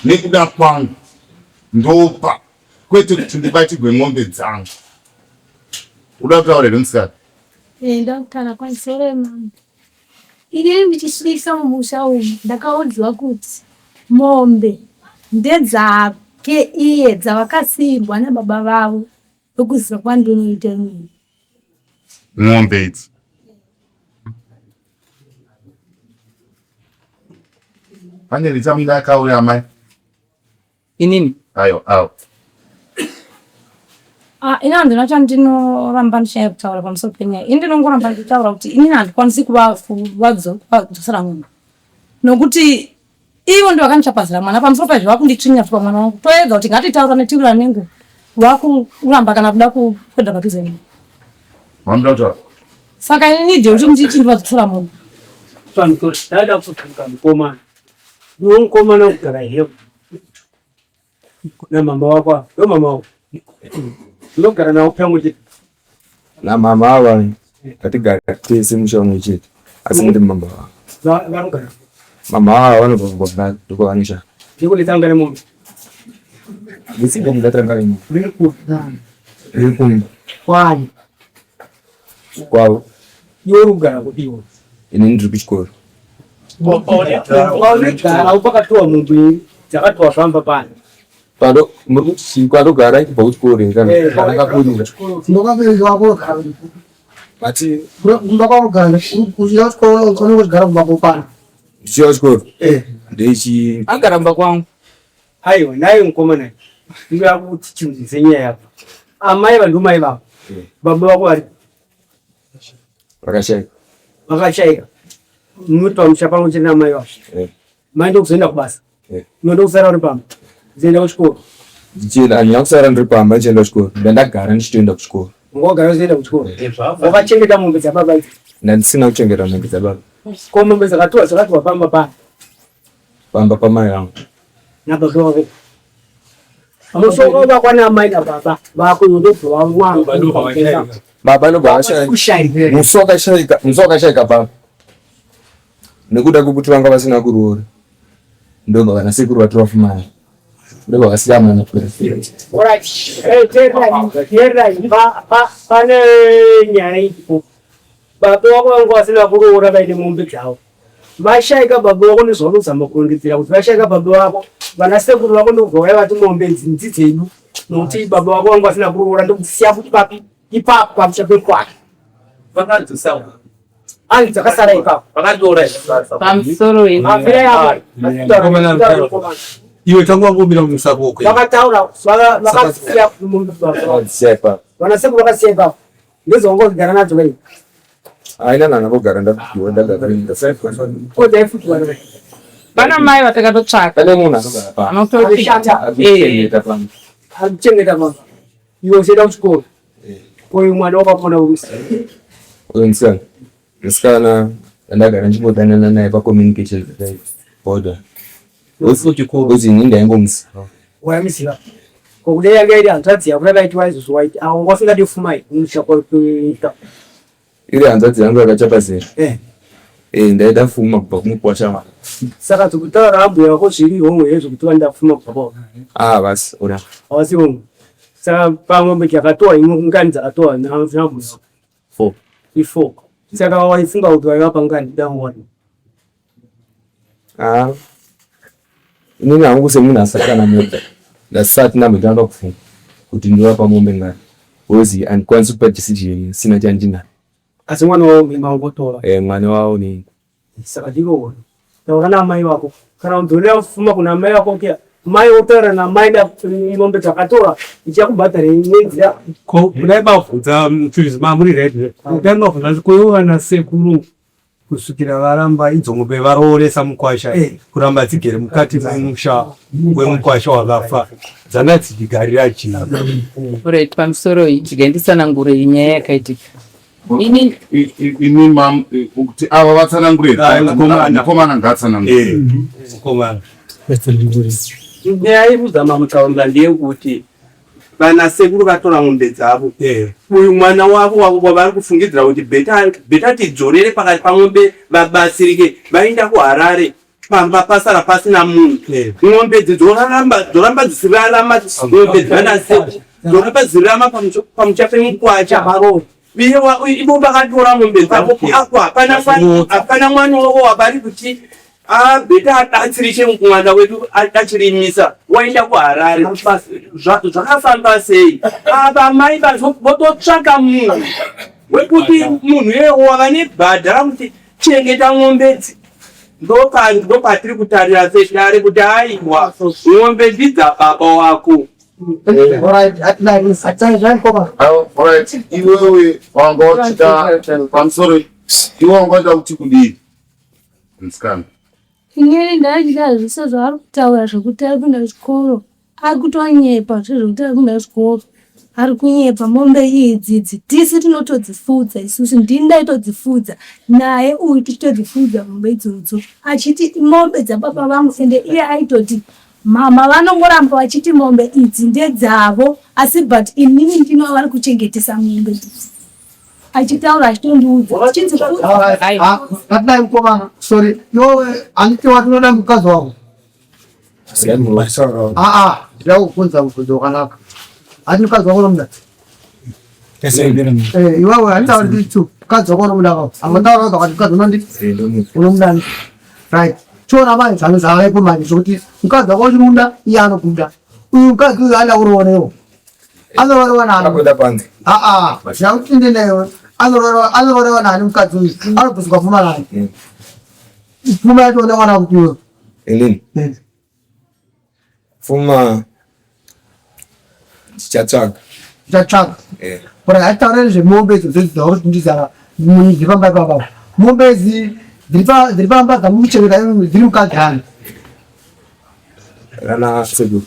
nekuda kwangu ndopa kwete kuti ndibatirwe ng'ombe dzangu. Uda kutaura here musikana? Eh, ndakutaura kwanisoro mambo. Inini ndichisvika mumusha umu ndakaudzwa kuti mombe ndedzake iye dzavakasiirwa nababa vavo ndokuziva kwandinoita inini. Mombe idzi pane richamuda akauya amai Inini? Ayo, awo. Ah, ini handina chandinoramba ndichinyanya kutaura pamusoro penyaya. Ini ndinongoramba ndichitaura kuti inini handikwanisi kuvadzosera munhu. Nokuti ivo ndivo vakandichapazira mwana pamusoro paizvo vakunditsvinya futi pamwana wangu. Toedza kuti ngatitaurane tiwirirane nenguva. Vakuramba kana kuda kuswedera padhuze neni. Vanoda kutaura. Saka ini need yekuti nditi ndivadzosera munhu. Pamusoro, ndada kutanga mukomana. Ndiwo mukomana kugara here? Namama wako ava. Ndo mama wako. Ndinogara nawo pamwe chete. Namama ava ngatigare tese musha umwe chete asi ndi mama vavo. Vanogara. Mama ava vanobva kugwanga ndokwavanogara. Ndikunetanga nemombe. Ndisiko mungatanga nemombe. Riri kupi? Riri kumba. Kwani? Kwavo. Iwe uri kugara kupi iwe? Ini ndiri kuchikoro. Kwaunogara pakatowa mombe dzakatowa famba pano. Pano muri kuti chii kwanogara kubva kuchikoro here kana eh, kana kakurira? Kumba kwako wako kugara. Mati kumba kwako kugara uchiya kuchikoro unenge uchigara kumba kwako pano. Ndichiya kuchikoro? Eh. Ndechi Agara kumba kwangu. Aiwa naye mukomana ndoda kuti chinzwise nyaya yako. Amai vanhu mai vako. Eh. Baba vako vari vakashaika. Vakashaika. Muri pamusha pamwe chete namai vako. Eh. Mai ndokuzoenda kubasa. Eh. Unoda kusara uri pamba. Ndichienda kuchikoro. Ndichienda handina kusara ndiri pamba ndichienda kuchikoro. Ndandagara ndichitoenda kuchikoro. Wagara uchienda kuchikoro. Wakachengeta mombe dzababa idzi. Ndandisina kuchengeta mombe dzababa. Ko mombe dzakatiwa dzakatiwa pamba pano. Pamba pamai vangu. Nababa vako. Musoro vakwana amai nababa vako ndobva vamwa. Baba ndobva vashaika. Musi wakashaika, musi wakashaika baba. Nekuda kwekuti vanga vasina kuroora. Ndobva vana sekuru vatora fuma yavo. Ndobva vasiya mwana Alright. Hey, teererai, teererai. Pane nyaya iripo. Baba wako vanga vasina kuroora vaine mombe dzavo. Vashaika baba vako ndozvaunozama kurondedzera kuti vashaika baba vako vana sekuru vako ndokubva vauya vati mombe idzi ndidzedu nokuti baba vako vanga vasina kuroora ndokusiya futi papi ipapo pamusha pekwake. Vakadzosa Anzi dzakasara ipapo. Vakatora Pamusoro Iwe tanga wangomira musako. Vakataura vakasiya mombe baba. Vana sekuru vakasiya ipapo. Ndozvawangogara nadzo kai. Haina nana vogara ndapiwa ndagara Ko daifuti wani. Vana mai vatakatotsvaka. Pane munhu anogara pa. Anotochengeta pano. Anochengeta pano. Iwe uchienda kuchikoro. Ko mwana wakapona usi. Uyu musikana. Musikana ndagara ndichingodanana naye pa communication border. Uzi ini ndaingomuziva. Waimuziva. Ko kudai yanga iri hanzvadzi yako yakaitwa izvozvo waiti awo wanga usingadi fuma iyi unosvika kwakuita. Iri hanzvadzi yangu yakachapa zera. Eh. Eh ndaida fuma kubva kumukwasha wangu. Saka dzokutaura ambuya vako zviri hongu here zvekuti vanoda fuma kubva kwavo? Ah basi ora. Havasi hongu. Saka pamombe dzakatowa imwe ngani dzakatowa nabuso? Four. Ifour. Saka waifunga kuti waivapa ngani dangwani? Ah. Inini hangu semunhu asati kana mota ndasati ndambotanga kufunga kuti ndovapa mombe ngani because handikwanisi kupa decision sina chandinayo. Asi mwana wavo mangotora? Eh, mwana wavo ni Saka ndiko taura naamai vako kana udzorera pfuma kuna amai vako ke mai wotaura namai da mombe dzakatora ichakubhadhara nenzira. Ko kudai mabvunza mufundisi mamuri right here? Kudai mabvunza kuti ko vana sekuru kusvikira varamba idzo mombe varooresa mukwasha kuramba dzigere mukati memusha wemukwasha wakafa dzanga dzichigarira chii? Alright, pamusoro iyi regai nditsanangure iyi nyaya yakaitika. Ini ini mam kuti ava vatsanangure mukomana ngaatsanangure. Mukomana. Nyaya yekuzama kutaurira ndeyekuti vana sekuru vatora mombe dzavo uyu mwana wavo wavari kufungidzira kuti beta tidzorere pakati pamombe vabatsirike vaenda kuHarare pamba pasara pasina munhu mombe idzi dzoramba dzoramba dzisirarama mombe dzana sekuru dzoramba dzirama pamusha pemukwacha ivo vakatora mombe dzavo apo hapana hapana mwana wavo wavari kuti abheta abatsirise mwana wedu achirimisa waenda kuHarare zvakafamba sei ava mai vototsvaka munhu wekuti munhu iyewo wava nebhadhara kuti Chengeta mombe idzi ndopatiri kutarira sedare kuti aiwa mombe ndidzababa wako. Alright, iwewe wanga uchida pamusoro iwe wanga uchida kuti kudii musikana? Inini ndaida zvese zvaari kutaura zvekuti ari kuenda kuchikoro Ari kutonyepa zvezvekuti ari kuenda kuchikoro. Ari kunyepa mombe idzi idzi tisu tinotodzifudza isusu ndini ndaitodzifudza naye uyu tichitodzifudza mombe idzodzo achiti mombe dzababa vangu ende iye aitoti mama vanongoramba vachiti mombe idzi ndedzavo asi but inini ndini wavari kuchengetesa mombe idzi achitaura achitondiudza tichidzifudza. Ngatidai mukomana sorry iwewe handiti wati unoda mukadzi wako Aa, ndida kukubvunza mubvunzo wakanaka. Hati mukadzi wako unomuda? Eh, iwewe handitauri ndiri two. Mukadzi wako unomuda kau. Angotaura wega kuti mukadzi unondi unomuda. Right. Chiona manje zvanhu zvavepo manje zvokuti mukadzi wako uchimuda iye anokuda. Uyu mukadzi uyu anoda kuroorewa. Anororewa nani? Akabuda panze. Aa, zvakutinde newe. Anororewa anororewa nani mukadzi uyu? Anobviswa pfuma nani? Pfuma yacho unowana kuti iwewe. Inini? Pfuma ndichatsvaga. Ndichatsvaga. Eh. Bora hatitaure nezvemombe idzo dzedzi dzauri kundizara dziri pamba ipapa. Mombe idzi dziri pa dziri pamba dzamuchengeta dziri mukadzi ani? Rana sekuru.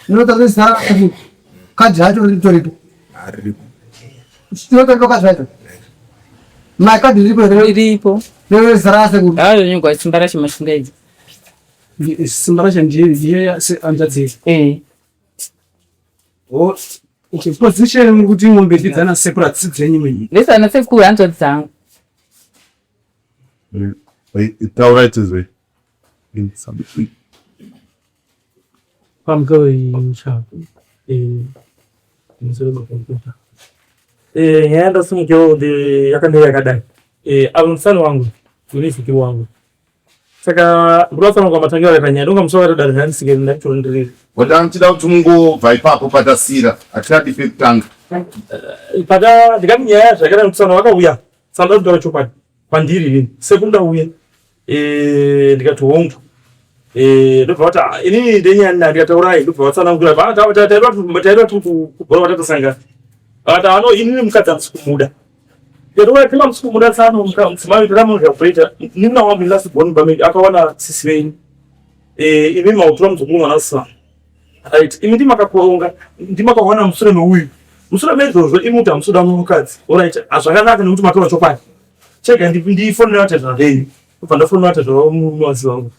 Ndinotaura zita rasekuru. Kadhi racho ritoripo. Riripo. Tinotoripo kadhi racho. Mai kadhi riripo here? Riripo. Rine zita rasekuru. Ah, rinyorwa simba racho mashinga idzi. Simba racho ndiye ndiye hanzvadzi. Eh. Oh, okay. Position kuti mombe ndidzana sekuru hadzisi dzenyu menyu. Ndedzana sekuru hanzvadzi dzangu. Taurai tizwe. Pamusoro isha pamusoro makompyuta. Nyaya yandasimukirawo ndi yakamira yakadai. Avo musana wangu univhiki wangu. Saka ndinofanira matangira akaita nyaya ndonga musi wakatodaro ndandisike ndaitondirira. Wada ndichida kuti mungobva ipapo patasira hatingadi pekutanga. Pata ndikati nyaya zvakaita musana wakauya saka ndoda kutaura chokwadi. Kwandiri inini sekuru ndauya eh, ndikati hongu eh, ndobva vati ah, inini ndenyaya ndina ndikati taurai ndobva vatsanangura Va- ta- ta- taida kuti- taida tiri kubhora vatatasangana vakati ano inini mukadzi handisi kumuda ndikati oya tema musi kumuda tsano mudzimai toda munhu zvakutoita nina wangu last born bamedi akawana sisi venyu eh, imi mautura muzukuru mwana sisana Right. Imi ndimakakoronga, ndimakawana mushure meuyu. Mushure meizvozvo imi kuti hamusi kuda mukadzi. Alright, zvakanaka nekuti mataura chokwadi. Chega ndifonera vatezvara venyu. Ndobva ndafonera vatezvara vamumadzi vangu.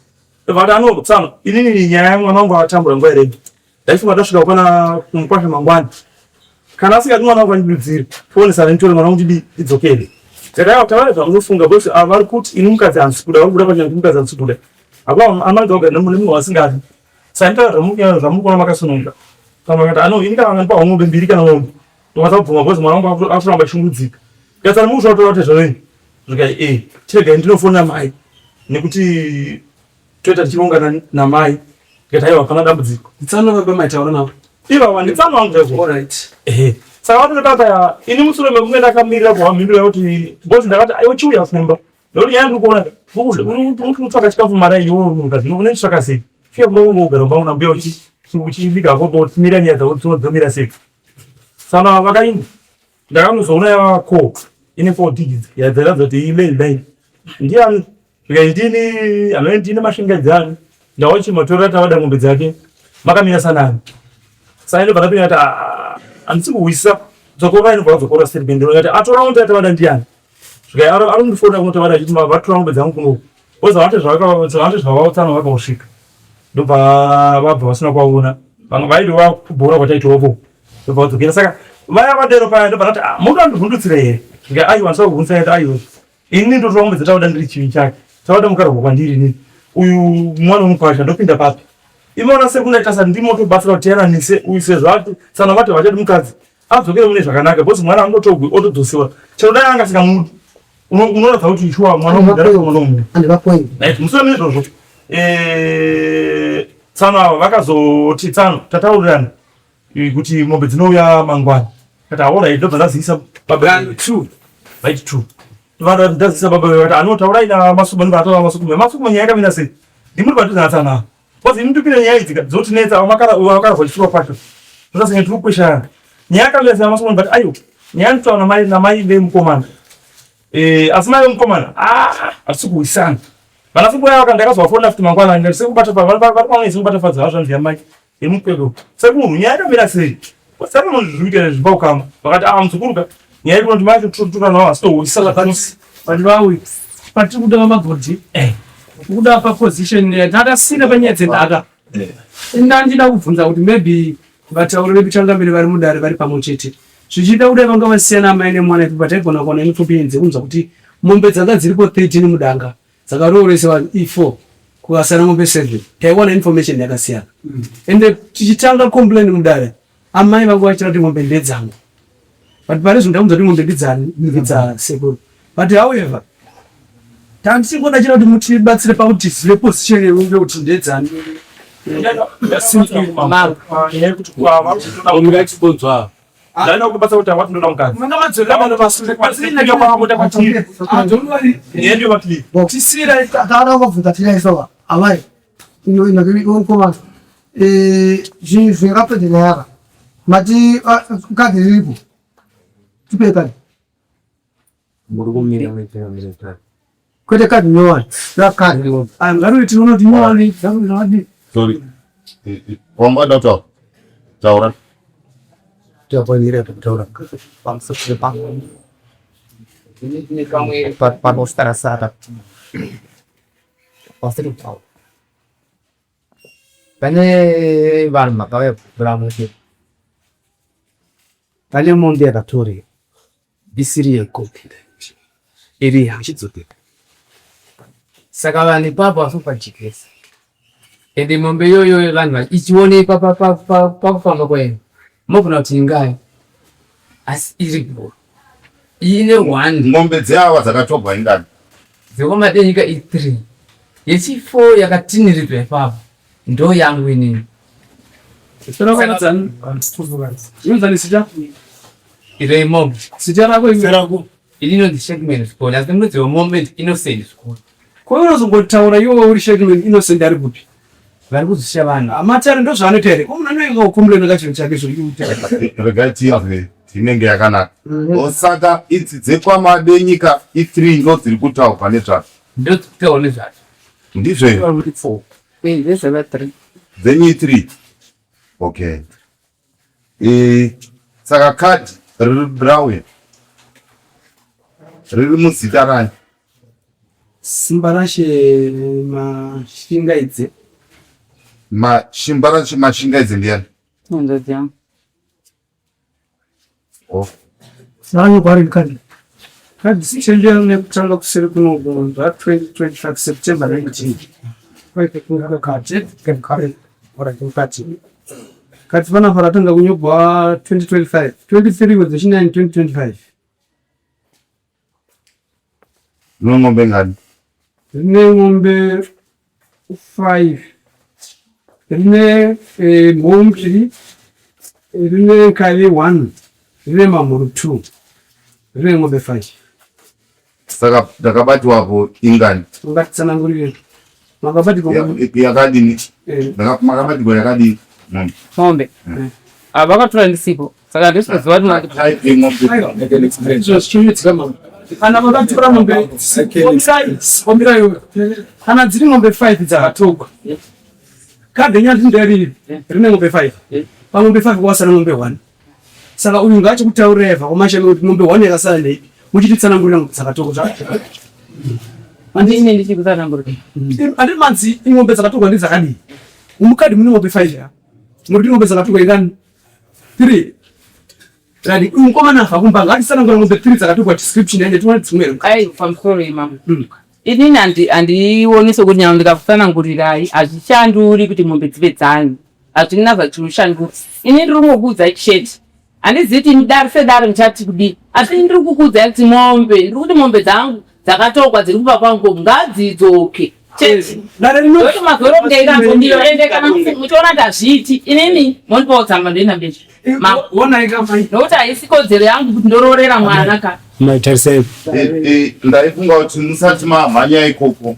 Ndobva vati ano tsano, inini nyaya yemwana wangu akatambura nguva irefu. Ndaifunga ndasvika pana kumukwasha mangwana. Kana asingadi mwana wangu andidudzire. Tionesana nditore mwana wangu ndidi ndidzokere. Ndakati aiwa taura zvamunofunga because ava vari kuti ini mukadzi handisi kuda, vari kuda pachena kuti mukadzi handisi kuda. Hakuna amai vagara nemunhu wasingadi. Saka nditaura zvamuri kuona makasununguka. Kana vakati ano ini kana vangandipa mombe mbiri kana mombe ndokwanisa kubvuma because mwana wangu akuramba achishungurudzika. Ndikati saka mukusva kutora kuti zvavei zvikai eh chiregai ndinofonera mai nekuti toita tichironga namai ndikati aiwa hapana dambudziko. Nditsano baba maitaura navo? Ivava nditsano vangu chaizvo. Alright. Ehe. Saka vatotata ini mushure mekunge ndakamirira kuhwa mhinduro yekuti because ndakati aiwa chiuya kumba. Nekuti nyaya yandiri kuona uri kutsvaka chikafu mari iwe uri zvino unoitsvaka sei? Fika kumba ungogara kumba una mbuya uchibika hako uchimirira nyaya dzako dzomira sei? Saka vakainda ndakanozoona yava call ine four digits yairatidza kuti ilandline ndiyani zvikanzi ndini amene ndine mashingaidzi ani ndawachi matorera tavada mombe dzake makamira sanani saka ndobva ndapinda kuti handisi kuhwisisa dzokorora inobva vadzokorora statement ndikati atora mombe yatavada ndiyani zvikai ari kundifonera kuno tavada achiti vatora mombe dzangu kunoku because havati zvavatsana vakausvika ndobva vabva vasina kuvaona vamwe vaidova kubhora kwataitoko ndobva vadzokera saka vaya vadero paya ndobva ndati ah, muda ndivhundutsira here zvikai aiwa ndisina kuvhundutsira ati aiwa ini ndotora mombe dzatavada ndiri chivi chake tavada mukarwa kwandiri inini uyu mwana wemukwasha ndopinda papi imaona sekunaita sa ndimotobatsira kuti tiyananise uyu sezvo ati tsana vati vachati mukadzi adzokere mune zvakanaka because mwana angotogwi otodzosiwa chero dai anga asingamudi unoratidza kuti shuwa mwana mudhara mwana umu right musoro neizvozvo eh, tsano ava vakazoti tsano tataurirana eh, kuti mombe dzinouya mangwana kati aorai ndobva ndazivisa baba two right two ndobva ndazivisa baba vati anotaurai namasuku ndobva ataura masuku masuku nyaya yakamira sei ndimuri padhuze natsano ava Because ini ndipine nyaya idzi dzotinetsa vakarwa chituro kwacho. Zvosasenge tiri kukweshana. Nyaya yakamira sema masoko but ayo nyaya nditaura namai namai vemukomana. Eh asi mai vemukomana ah hatisi kuwisana. Vana sekuru vaya vakandakazwa fona futi mangwana ndikati sekuru bata vari pamwe sekuru bata fadza hazvanzi yamai yemukwekwe. Sekuru nyaya yakamira sei? Saka munozviita izvi paukama. Vakati ah muzukuru ka nyaya yekunoti mai totura nawo asi towisana pasi. Vanhu vauya patiri kuda vamagodhi eh. kuda paposition yatakasina panyaya dzenhaka eh. Ndandida kubvunza kuti maybe vatauri vedu changamire vari mudare vari pamwe chete zvichida kudai vanga vasiyana amai nemwana ipi but aigona kuwana information dzekunzwa kuti mombe dzanga dziripo 13 mudanga dzakarooresa vanhu i4 kukasara mombe 7 taiwana information yakasiyana ende tichitanga complain mudare amai vangu vachitaura kuti mombe ndedzangu but pari zvino ndakunzwa kuti mombe ndidzani ndedzasekuru but however tandichingoda chete kuti mutibatsire pakuti tizive position yemombe kuti ndedzani Ndaenda kubasa kuti awati ndoda mukadzi. Manga madzorera vanhu vasure Tisira taada kuvhunza tiraisova amai ino ino ino komana eh zvinhu zvingapedza nyaya ka mati kadhi riripo tipe kadhi Muri kumira mira. Kwete kadhi nyowani ra kadhi ngaruri tinoona kuti nyowani nyowani Sorry. Wanga wada kutaura. Taura. Tapanira kutaura pamusoro pepa panosarasara pasiri kutaura pane vanhu makauya kuvhura mushe pane mombe yakatorwa isiri yekopi iri yachidzokera saka vanhu ipapo vasopajekesa ende mombe iyoyo vanhu ichionekwa pakufamba kwayo mogona kuti ingayo asi iri guru ine one mombe dzeava dzakatogwa ingani dzekwaMadenyika i3 yechi 4 yakatiniridzwa ipapo ndo yangu inini Irei mombe. Zita rako iwe. Rako. Ini inonzi Shackman Zvikoni asi mudzi wemombe ndi Innocent Zvikoni. Ko iwe unozongotaura iwe uri Shackman Innocent ari kupi? Vari kuzvisha vanhu. Amatare ndozvaanoita here? Ko munhu anoenga kucomplain ka chinhu chake zvokuita. Regai tinzwe inenge yakanaka. Saka idzi dzekwaMadenyika i3 ndodziri kutaurwa nezvadzo. Ndodziri kutaurwa nezvadzo. Ndizvo here? Eh, ndezvava 3. Dzenyu i3. Okay. Eh, saka card riri brown riri muzita rani? Simbarashe Mashingaidze. Simbarashe Mashingaidze ndiyani? Hanzvadzi yangu. Oh. Sani kwari kadi. Kadi sichenjera nekutanga kuseri kunobva 2025 September 19. Kwaite kunga kati kari kari. Ora kati. Kati panapa ratanga kunyogwa 2025. 23 mwedzi wechinine 2025. Rine ng'ombe ngani? Rine ng'ombe 5. Rine eh, mhou mbiri, rine nkavi 1, rine mamhuru 2. Rine ng'ombe 5. Saka ndakabatiwapo ingani? Ungatitsanangurire. Makabatirwa ng'ombe. Yakadini? Eh. Makabatirwa yakadini ng'ombe? Ng'ombe. Eh. Ah, vakatora ndisipo. Saka handisi kuziva kuti Type yeng'ombe. Zvichiitika mama. Kana vakatora mombe omirai iwe. Kana dziri ng'ombe 5 dzakatogwa. Kadhi nyati nderiri rine ng'ombe 5. Pang'ombe 5 kwasara ng'ombe 1. Saka uyu ngaachikutaurirai vakomashami kuti mombe one yakasara ndeipi muchititsanangurira mombe dzakatorwa zvakadii. Handini ndichikutsanangurira. Handiti manzi mombe dzakatorwa ndedzakadii? Mukadhi mune mombe 5 ya. Muri mombe dzakatorwa ingani? 3. Right, uyu mukomana abva kumba ngaatitsanangura mombe 3 dzakatorwa description yacho tione dzimwe here. Ai pamusoro imama. Inini handioni sokuti nyangwe ndikakutsanangurirai hazvishanduri kuti mombe dzive dzanyu. Hazvina zvachinoshandura. Ini ndiri kungokuudzai chete. Handizivi kuti imi dare sedare muchati kudii. Asi ini ndiri kukuudzai kuti mombe, ndiri kuti mombe dzangu dzakatogwa dziri kumba kwangu ngadzidzoke. Chete. Dare rino Ndokuti mazoro kunge ndiyo ende kana muchiona kuti hazviiti inini mondipawo tsamba ndoenda mberi. Ma Wonai ka mai. Nokuti haisi kodzero yangu kuti ndoroorera mwana ka. Mai tarisai. Ndaifunga kuti musati mamhanya ikoko.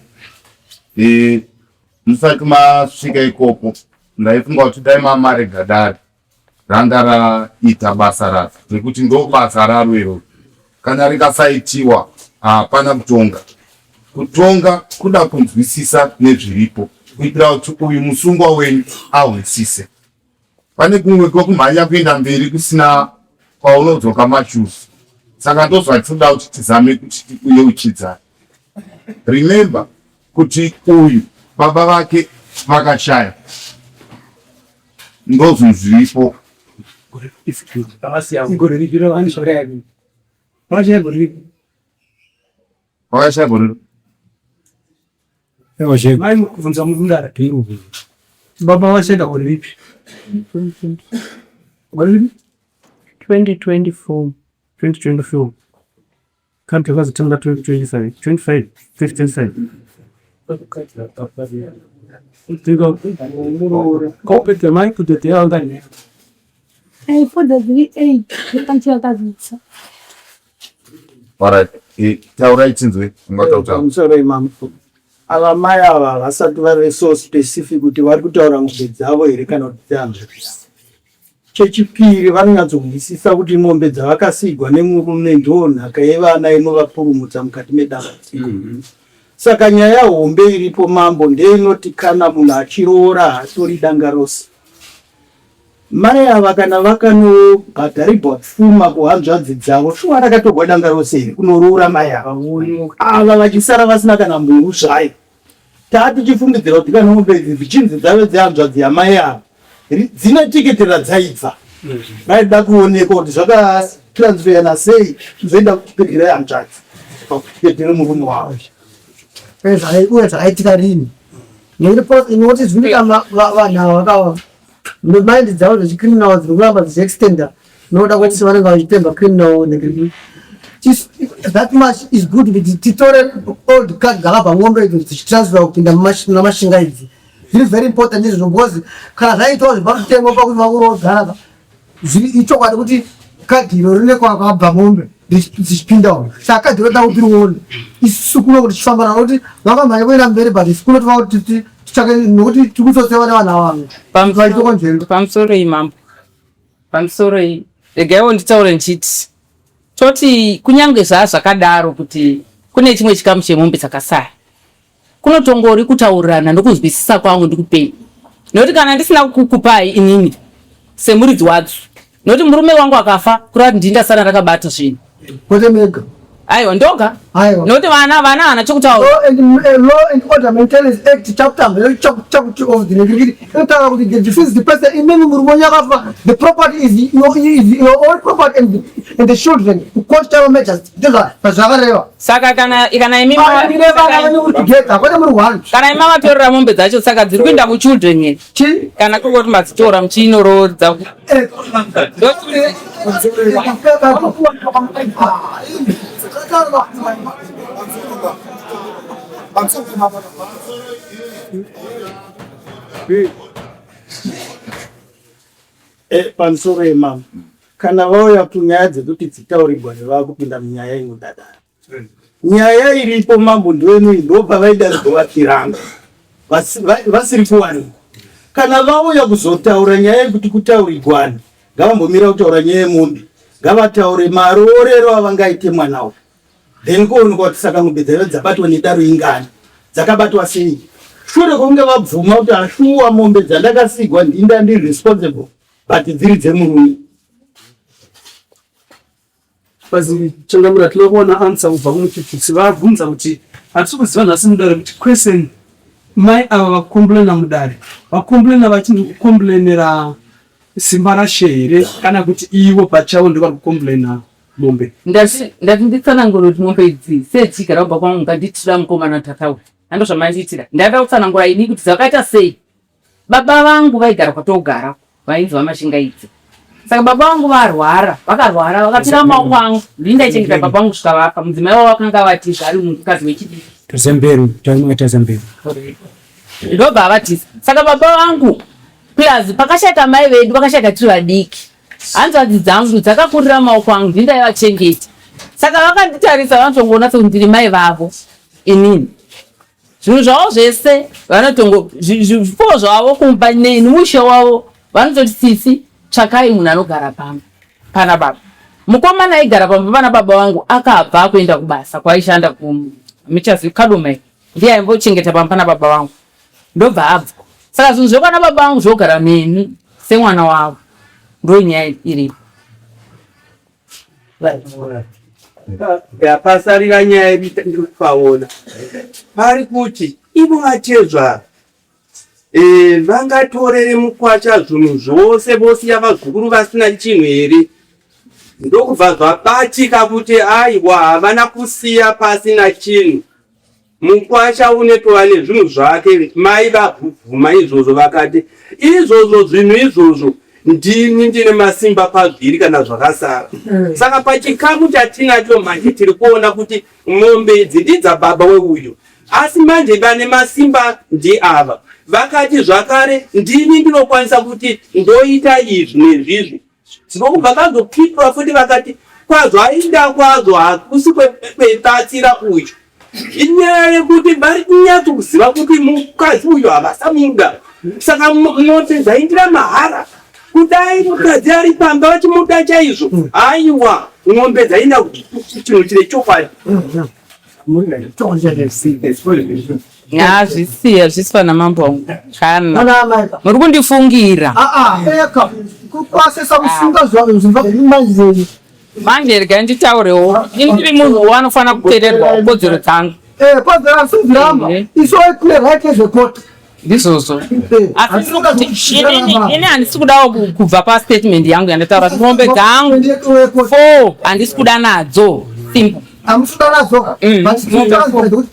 Musati masvika ikoko ndaifunga kuti dai mamarega dare ranga raita basa raro nekuti ndo basa raro iroro. Kana rikasaitiwa hapana kutonga. Kutonga kuda kunzwisisa nezviripo kuitira kuti uyu musungwa wenyu ahwisise. Pane kumwe kwekumhanya kuenda mberi kusina kwaunodzoka mashoes. Saka ndozvatinoda kuti tizame kuti tikuyeuchidzane. Remember kuti uyu baba vake vakashaya ndozvinhu zviripo. Gore ripi ravanoshaya? Vakashaya gore ripi? Vakashaya gore ripi? Mai mukubvunza mudare. Baba vashaya gore ripi? Gore ripi? 2024. 2024. Country vakazotanga 2025, 25, 2025. Kaupedza mai kudhodhera vangani? Aifodza dziri 8 ndopachira akazvitsa. Alright, taurai tinzwe ungataura. Pamusoro imambo. Ava mai ava havasati vave so specific kuti vari kutaura mombe dzavo here kana kuti dzehanzvadzi yavo. Chechipiri, vanonyatsonzwisisa kuti mombe dzavakasiigwa nemurume ndiyo nhaka yevana inovapurumutsa mukati medambudziko. Saka nyaya hombe iripo mambo ndeinoti kana munhu achiroora haatori danga rose. Mai ava kana vakanobhadharigwa pfuma kuhanzvadzi dzavo shuwa rakatorwa danga rose here kunoroora mai ava ava vachisara vasina kana mhuru zvayo. Tatichifungidzira kuti kana mombe idzi dzichinzi dzave dzehanzvadzi yamai ava dzine tikiti radzaibva raida kuonekwa kuti zvakatransfeyana sei zvoenda kutikiti rehanzvadzi pakutikiti remurume wavo. Uye zvakaitika rini nekuti zvinoita vanhu ava vakava mind dzavo dzechicriminal dziri kuramba dzichiextenda nokuda kwekuti vanenge vachitemba criminal negrip that much is good kuti titore old card dzakabva mombe idzo dzichitransfer kupinda mumashinga idzi zviri very important izvozvo because kana zvaitwa zvepamutemo pakuti vakuroodzana zviri ichokwadi kuti kadhi iro rine kwakabva mombe dzichipinda umu saka kadhi iro takuti rione isusu kuno kuti tichifamba naro kuti vakamhanya kuenda mberi but isu kuno tova kuti titsvake nokuti tiri kutsotsewa nevanhu ava vaitokonzeri pamusoro iyi mambo pamusoro iyi regaiwo nditaure ndichiti toti kunyange zvaa zvakadaro kuti kune chimwe chikamu chemombe dzakasara Kunotongori kutaurirana nokunzwisisa kwangu ndikupei nokuti kana ndisina kukupai inini semuridzi wadzo nokuti murume wangu akafa kureva kuti ndini ndasara ndakabata zvinhu. Kwete mega. Aiwa ndoga. Aiwa. Nokuti vana vana hana chokutaura. Law and, eh, Law and Order Maintenance Act chapter chapter of the Nigiri inotaura kuti the deceased person imimi murume wenyu akafa the property is your, is your own property and the, and the children court chavo measures ndozvazvakareva. Saka kana kana imi Ah, ndine vana venyu muri together kwete muri one. Kana imi mavatorera mombe dzacho saka dziri kuenda kuchildren here? Chi? Kana kuri kuti madzitora muchinoroodza. Eh, Eh, pamusoro yemama kana vauya kunyaya dzekuti dzitaurigwane vakupinda munyaya inodadara nyaya iripo mambo ndiwenui ndopavaida kuvatiranga vasiri kuwanikwa kana vauya kuzotaura nyaya yekuti kutaurigwane ngavambomira kutaura nyaya yemombe ngavataure maroorero avangaite mwana uyu then kuonekwa kuti saka mombe dzaive dzabatwa nedaro ingani dzakabatwa sei shure kwekunge vabvuma kuti ashuwa mombe dzandakasigwa ndinda ndiri responsible but dziri dzemurume Bazi changamira tinoda kuwana answer kubva kumuchuchisi vabvunza kuti hatisi kuziva nhasi mudare kuti question mai ava vakomplaina mudare vakomplaina vachicomplainera simba rashe here kana kuti ivo pachavo ndivo vari kucomplaina mombe. Ndati ndati nditsanangure kuti mombe idzi sedzigara kubva kwangu nganditira mukomana tataura hando zvamandiitira ndada kutsanangura ini kuti dzakaita sei Baba vangu vaigara kwatogara vainzi vaMashingaidze. Saka baba vangu varwara, vakarwara vakapira mumaoko angu. Ndini ndaichengeta baba vangu kusvika vafa. Mudzimai wavo akanga avatiza ari mukadzi wechidiki. Tazamberi, tazamberi. Ndobva avatiza. Saka baba vangu plus pakashaika mai vedu vakashaika tiri vadiki. Hanzvadzi dzangu dzakakurira mumaoko angu ndini ndaivachengeta. Saka vakanditarisa vanotongoona sekuti ndiri mai vavo inini. Zvinhu zvavo zvese vanotongo zvipfuwo zvavo kumba nemusha wavo vanototi sisi tsvakai munhu anogara pamba pana baba. Mukomana aigara pamba pana baba vangu akabva akuenda kubasa kwaishanda kumichazi Kadoma ndiye aimbochengeta pamba pana baba vangu ndobva abva. Saka zvinhu zvekwana baba vangu zvogara neni semwana wavo ndonyaya iripo. Pasarira nyaya yedu ndiri kupaona pari kuti ivo vatezvara eh, vangatorere mukwasha zvinhu zvose vosiya vazukuru vasina chinhu here ndokubva zvabatika kuti aiwa havana kusiya pasina chinhu Mukwasha unetova nezvinhu zvake mai vabvuma izvozvo vakati izvozvo zvinhu izvozvo ndini ndine masimba pazviri kana zvakasara mm. saka pachikamu chatinacho manje tiri kuona kuti mombe idzi ndidzababa weuyu asi manje vane masimba ndiava vakati zvakare ndini ndinokwanisa kuti ndoita izvi nezvizvi Ndokubva vazopindura futi vakati kwazvainda kwazvo hakusi kwebatsira uyu. Inyaya yekuti vari kunyatsokuziva kuti mukadzi uyu havasamuda. Saka mombe dzaindira mahara. Kudai mukadzi ari pamba vachimuda chaizvo, haiwa mombe dzainda chinhu chine chokwadi. Hazvisi hazvisi pana mambo wangu kana muri kundifungira ah, ah, manje regai nditaurewo ini ndiri munhu wanofanira kupererwa kodzero dzangu eh, kodzero asidziramba eh. isu tine right as a court ndizvozvo asi ini handisi kudawo kubva pastatement yangu yandataura kuti mombe dzangu four handisi kuda nadzo simple hamusikuda nadzo mm.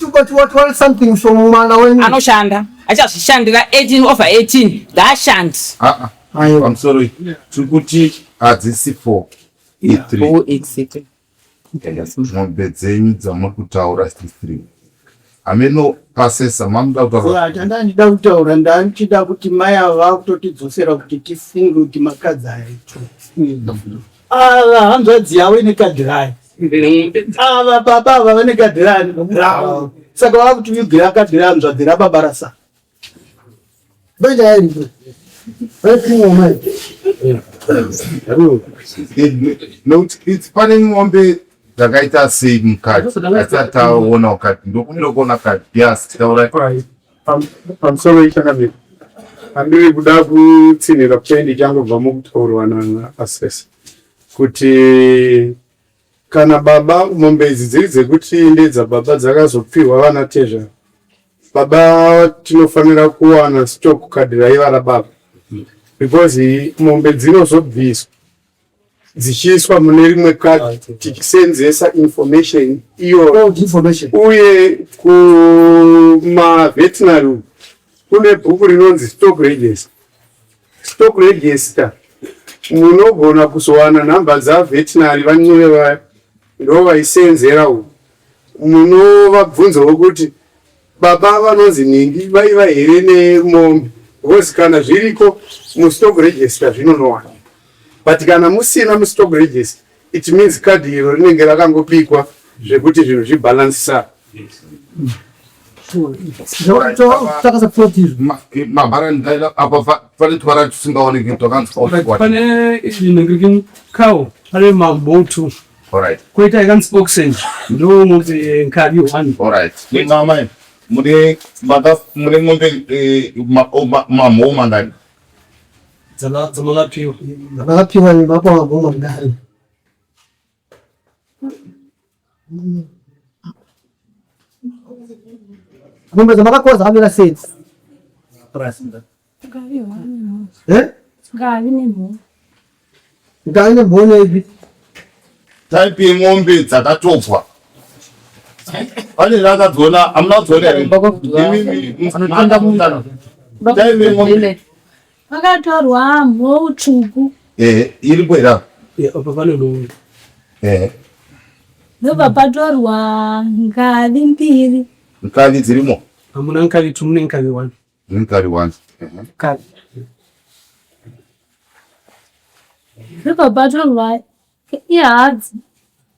but something from mwana wenyu anoshanda achazvishandira 18 over 18 ngaashandi ah, ah. pamusoro tiri kuti hadzisi four i3 Mombe dzenyu dzamuri kutaura sisri hameno pasesa mamuda kutaura. Chandandida kutaura ndandichida kuti mai ava vakutotidzosera kuti tifunge kuti makadzi aya itsvo. Ava hanzvadzi yavo ine kadhi rayo. Ava baba ava vane kadhi ravo. Saka vakutivigira kadhi rehanzvadzi rababa rasa. Nokuti pane mombe dzakaita sei mukati asati taona ukati ndokumira kuona kati yes taurai pamusoro ichakamira andiri kuda kutsinhira point ichangobva mukutaurwa naassess kuti. Kana baba mombe idzi dziri dzekuti ndedzababa dzakazopihwa vana tezvara, baba tinofanira kuwana stock card raiva rababa because mombe dzinozobviswa dzichiiswa mune rimwe card tichisenzesa information iyoyo uye kumaveterinary kune bhuku rinonzi stock register. Stock register munogona kuzowana nhamba dzaveterinary vaNcube vaya ndovaisenzera uku munovabvunzawo kuti baba vanonzi nhingi vaiva here nemombe because kana zviriko mustock register zvinonowana but kana musina mustock register it means kadhi iro rinenge rakangobikwa zvekuti zvinhu zvibhalansisa Apa pane twara tusingaoneki twakanzi pane inenge cow pane mabotu Alright. Koita yakanzi oxen ndo mombe nkavi one. Alright. Mama mune maka mune mombe eh, mamhou mangani? Dzamakapiwa. Dzamakapiwa nemapo mamhou mangani? Mombe dzamakapiwa dzakamira sei? Eh? Ngavi nemhou. Ngavi nemhou neipi? Type yemombe dzakatobwa. Pane rakadziona, hamuna kudziona here? Imimi type yemombe. Pakatorwa mhou tsvuku. Eh, iripo here apa? Yeah, apa pane nhumbi. Eh. Ndobva patorwa ngavi mbiri. Nkavi dzirimo? Hamuna nkavi two, mune nkavi one. Nkavi one. Nkavi. Ndobva patorwa ihadzi,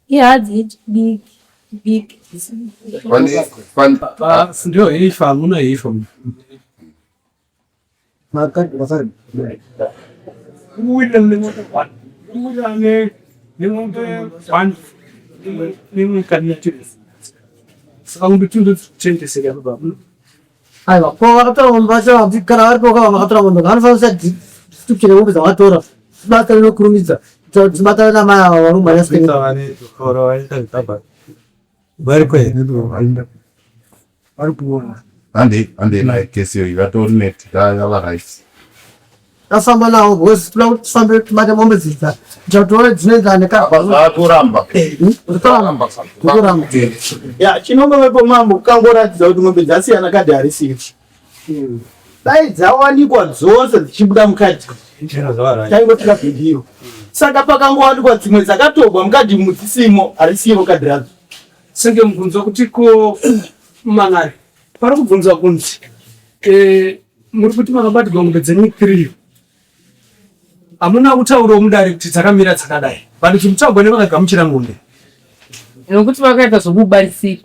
ihadzi diki diki. Pane pane Ndiyo heifa, hamuna heifa. Aiwa, ko vakatora mombe vacho vanzi kana varipo ka vakatora mombe vanofanira kuisa description yemombe dzavatora tibatane nokurumidza tibatane namai ava vari kumhanya Variko here? Vari kuona. Handei, handei naye kesi iyoyi vatori net yava right. Tafamba nawo because toda kuti tifambe tibate mombe dzidza tione dzinoenderana nekabva. Vatoramba. Totoramba. Totoramba. Ya, chinongovepo mambo kukangoratidza kuti mombe dzasiyana kadhi harisiri. Dai dzawanikwa dzose dzichibuda mukadhi taingotika bhindiro. Saka pakangowanikwa dzimwe dzakatogwa mukadhi umu dzisimo harisiro kadhi radzo. Senge mubvunzo kuti ko man'ari pari kubvunzwa kunzi eh, muri kuti makabatirwa mombe dzenyu 3 Hamuna kutaurawo mudare kuti dzakamira dzakadai but chiri kutaurwa nevakagamuchira mombe. Nokuti vakaita zvokubarisika.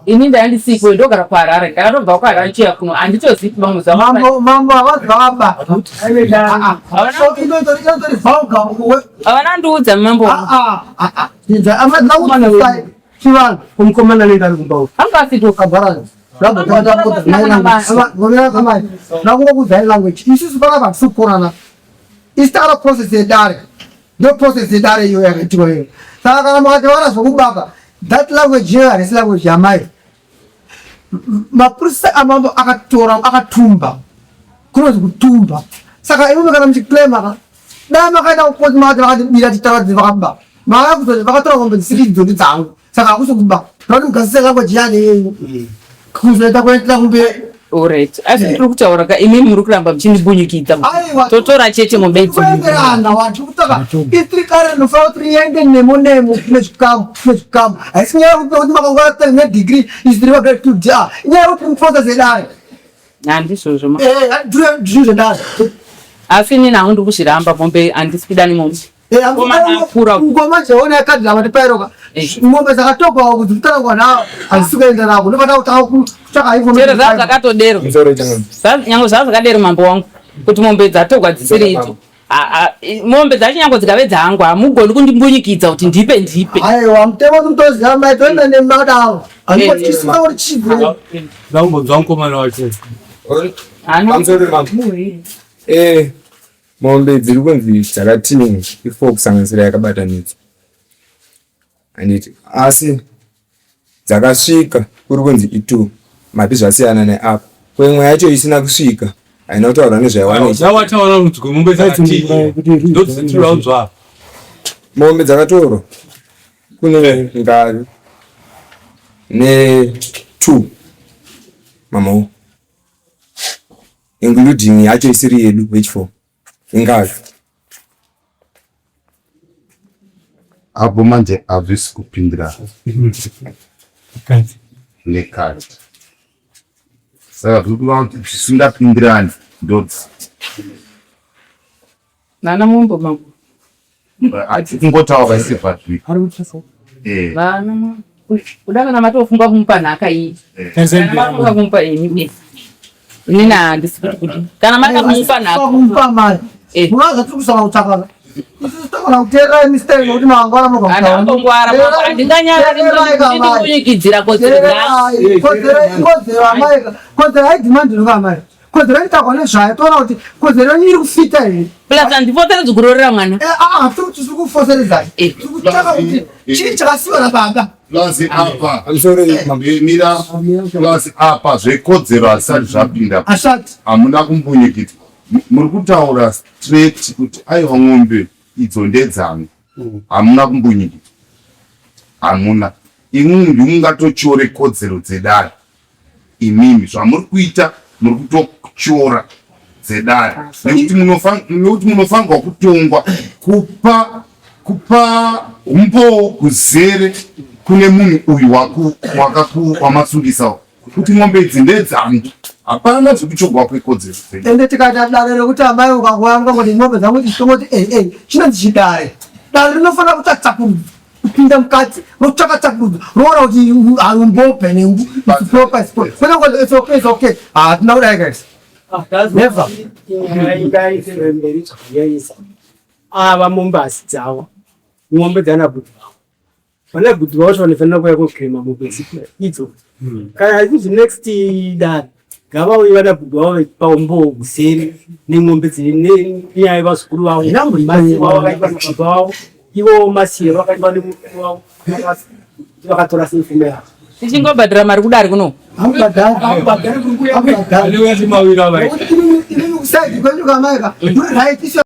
Ini ndandisiko ndogara kuHarare ndakatobva kuHarare chiya kuno handitozivi vamwe zva Mambo mambo havazi vavaba. Inotori vulgar. Havana ndiudza mambo. Chivanhu. Mukomana anenge ari kumba uko. Anga asiko. Kabharani. Ndakungokuudzai language. Isusu panapa hatisi kukonana. Isu takada process yedare. Ndo process yedare iyo yakaitiwa iyo. Saka kana mukati vana zvokubaba, that language iyoyo harisi language yamai. Mapurisa amambo akatora akatumba. Kunonzi kutumba. Saka imimi kana muchiclaima ka dai makaenda kukoti makati vakatibira titaura vakaba. Mava kuzoti vakatora mombe dzisiri idzo ndedzangu. Saka hakusi kuba. Zvati mugasise language yani yenyu. Kuzoita kuendera kumberi. Alright. Asi tiri kutaura ka imi muri kuramba muchindibunyikidza. Aiwa. Totora chete mombe idzo. Kuenderana wantu kutaka. Isiri kare ndinofanira kuti riende nemo nemo nezvikamu nezvikamu. Haisi nyaya yekuti kuti makangwara ne degree isiri va grade 2 D. Inyaya yekuti muprocess yedare. Handizvozvo ma. Eh, ndizvo zvedare. Asi inini hangu ndiri kuzviramba mombe handisi kuda nemombe. Ngoma jaona yakadzi ava tipairoka mombe dzakatogwa kuti kutarangwa nawo hazisi kuenda nako ndopata kutanga kutsvaka info chero zvaa zvakatodero nyange zvaa zvakadero mambo wangu kuti mombe dzatogwa dzisiri idzo mombe dzacho nyange dzikave dzangu hamugoni kundimbunyikidza kuti ndipe ndipe aiwa mutemo tinotoziva mai toenda nemadaro handikotyisisa kuti chii Ndaumbonzwa mukomana wacho. Pamusoro mambo. Eh, Mombe dziri kunzi dzakatinwa i4 kusanganisira yakabatanidzwa. Handiti asi dzakasvika kuri kunzi i2 mapi zvasiyana neapa. Ko imwe yacho isina kusvika haina kutaurwa nezvaiwanika. Wataura rudzi kwemombe dzakatiiwa ndodzitiri apa. Mombe dzakatorwa kune ngavi ne 2 mamou including yacho isiri yedu h4 ingavi. Apo manje hazvisi kupindira nekati saka zviri kureva kuti zvisingapindirani ndodzi Vana mombo mambo. Ati kungotaura isevhazvi. Eh. Vana mambo. Kuda kana matofunga kumupa nhaka iyi. Eh. Kana matofunga kumupa ini. Inini handisi kuti kuti. Kana mada kumupa nhaka. Kumupa mari. Eh. Munoza tiri kusaka kutsvaka. Isusu togona kuteerera mistake nokuti mangwara munogona. Andambongwara mambo handinganyarari ndikunyukidzira kodzero dzangu. Kodzero kodzero amai. Kodzero haidemand nokuti amai. Kodzero inotaurwa nezvayo toona kuti kodzero yenyu iri kufita here. Plus handifoseredzi kuroorera mwana. Eh, ah, ah, tiri kufoseredzai. Eh. Tiri kutsvaka kuti chii chakasiwa nababa. Plus apa mira plus apa zvekodzero hazvisati zvapinda. Asati. Hamuna kumbunyikidzwa. Muri kutaura straight kuti aiwa ng'ombe idzo ndedzangu. Hamuna kumbunyikidzwa. Hamuna. Imwimwi ndimungatotyore kodzero dzedare. Imimi zvamuri kuita muri kutotyora dzedare nekuti nekuti munofanirwa kutongwa kupa kupa umbowo kuzere kune munhu uyu wamasungisa kuti ng'ombe idzi ndedzangu hapana zvekutyogwa kwekodzero dzenyu. Ende tikaita dare rekuti amai ukangouya mukangoti ng'ombe dzangu idzi tongoti ei ei chinonzi chidare dare rinofanira kutsatsakurudza kupinda mukati rotsvaka tsvakurudzo roona kuti haumbope nengu it's proper it's proper kwete kuti it's okay it's okay hatina kudai guys never mberi zvakanyanyisa ava mombe asi dzavo mombe dzana bhudhi vavo vana bhudhi vavo vanofanira kuuya kokrema mombe idzo kana kuti next dare Ngavauye vana bhudhi vavo vechipa umbowo huzere nemombe nenyaya yevazukuru vavo. Masiwo vakaitwa nababa vavo, ivowo masiye vakaitwa nemurume wavo vakatora sei pfuma yavo. Tichingobhadhara mari kudari kuno. Hamubhadhari, hamubhadhari kuri kuuya. Hamubhadhari. Inini kusaidi kwenyu kamaika. Muri right isu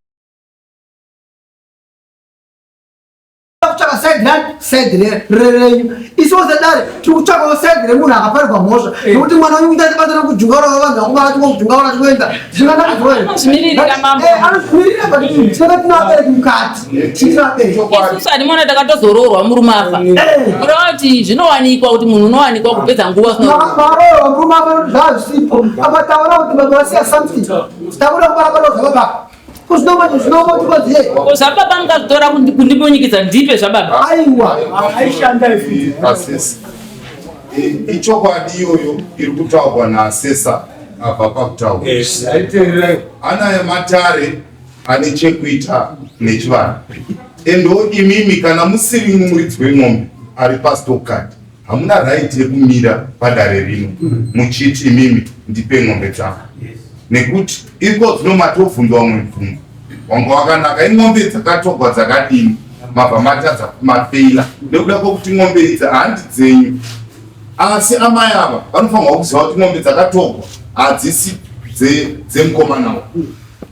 kutsvaka side rani side renyu isu wose dare tiri kutsvakawo side remunhu akaparirwa mhosva eh. nekuti mwana wenyu kuita basa rekujungaura vanhu vakomana tingokujungaura tikuenda zvinganakazvoanozvimirira but tinenge tine vabereki mukati tine vabereki isusu handimona takatozoroorwa murume afa eh. kureva kuti zvinowanikwa kuti munhu unowanikwa kupedza nguva maroorwa murume afa zvazvisipo apa taona kuti baba vasiya something takuda kubara baba zvababa Ko zvababa mukazvitora kundimunyikidza ndipe zvababa. Aiwa. Aishanda Asesa. Ichokwadi iyoyo iri kutaurwa naasesa abva pakutaura. Anayo matare ane chekuita nechivanhu. Endo imimi kana musiri muridzi wemombe ari pastock card Hamuna right yekumira padare rino muchiti imimi ndipe ng'ombe dzangu nekuti iko zvino matobvunzwa umwe mubvunzo wanga wakanaka ing'ombe dzakatogwa dzakadini mabva matadza mafeila nekuda kwekuti ng'ombe idzi handi dzenyu asi amai ava vanofanirwa kuziva kuti ng'ombe dzakatogwa hadzisi dzemukomana uyu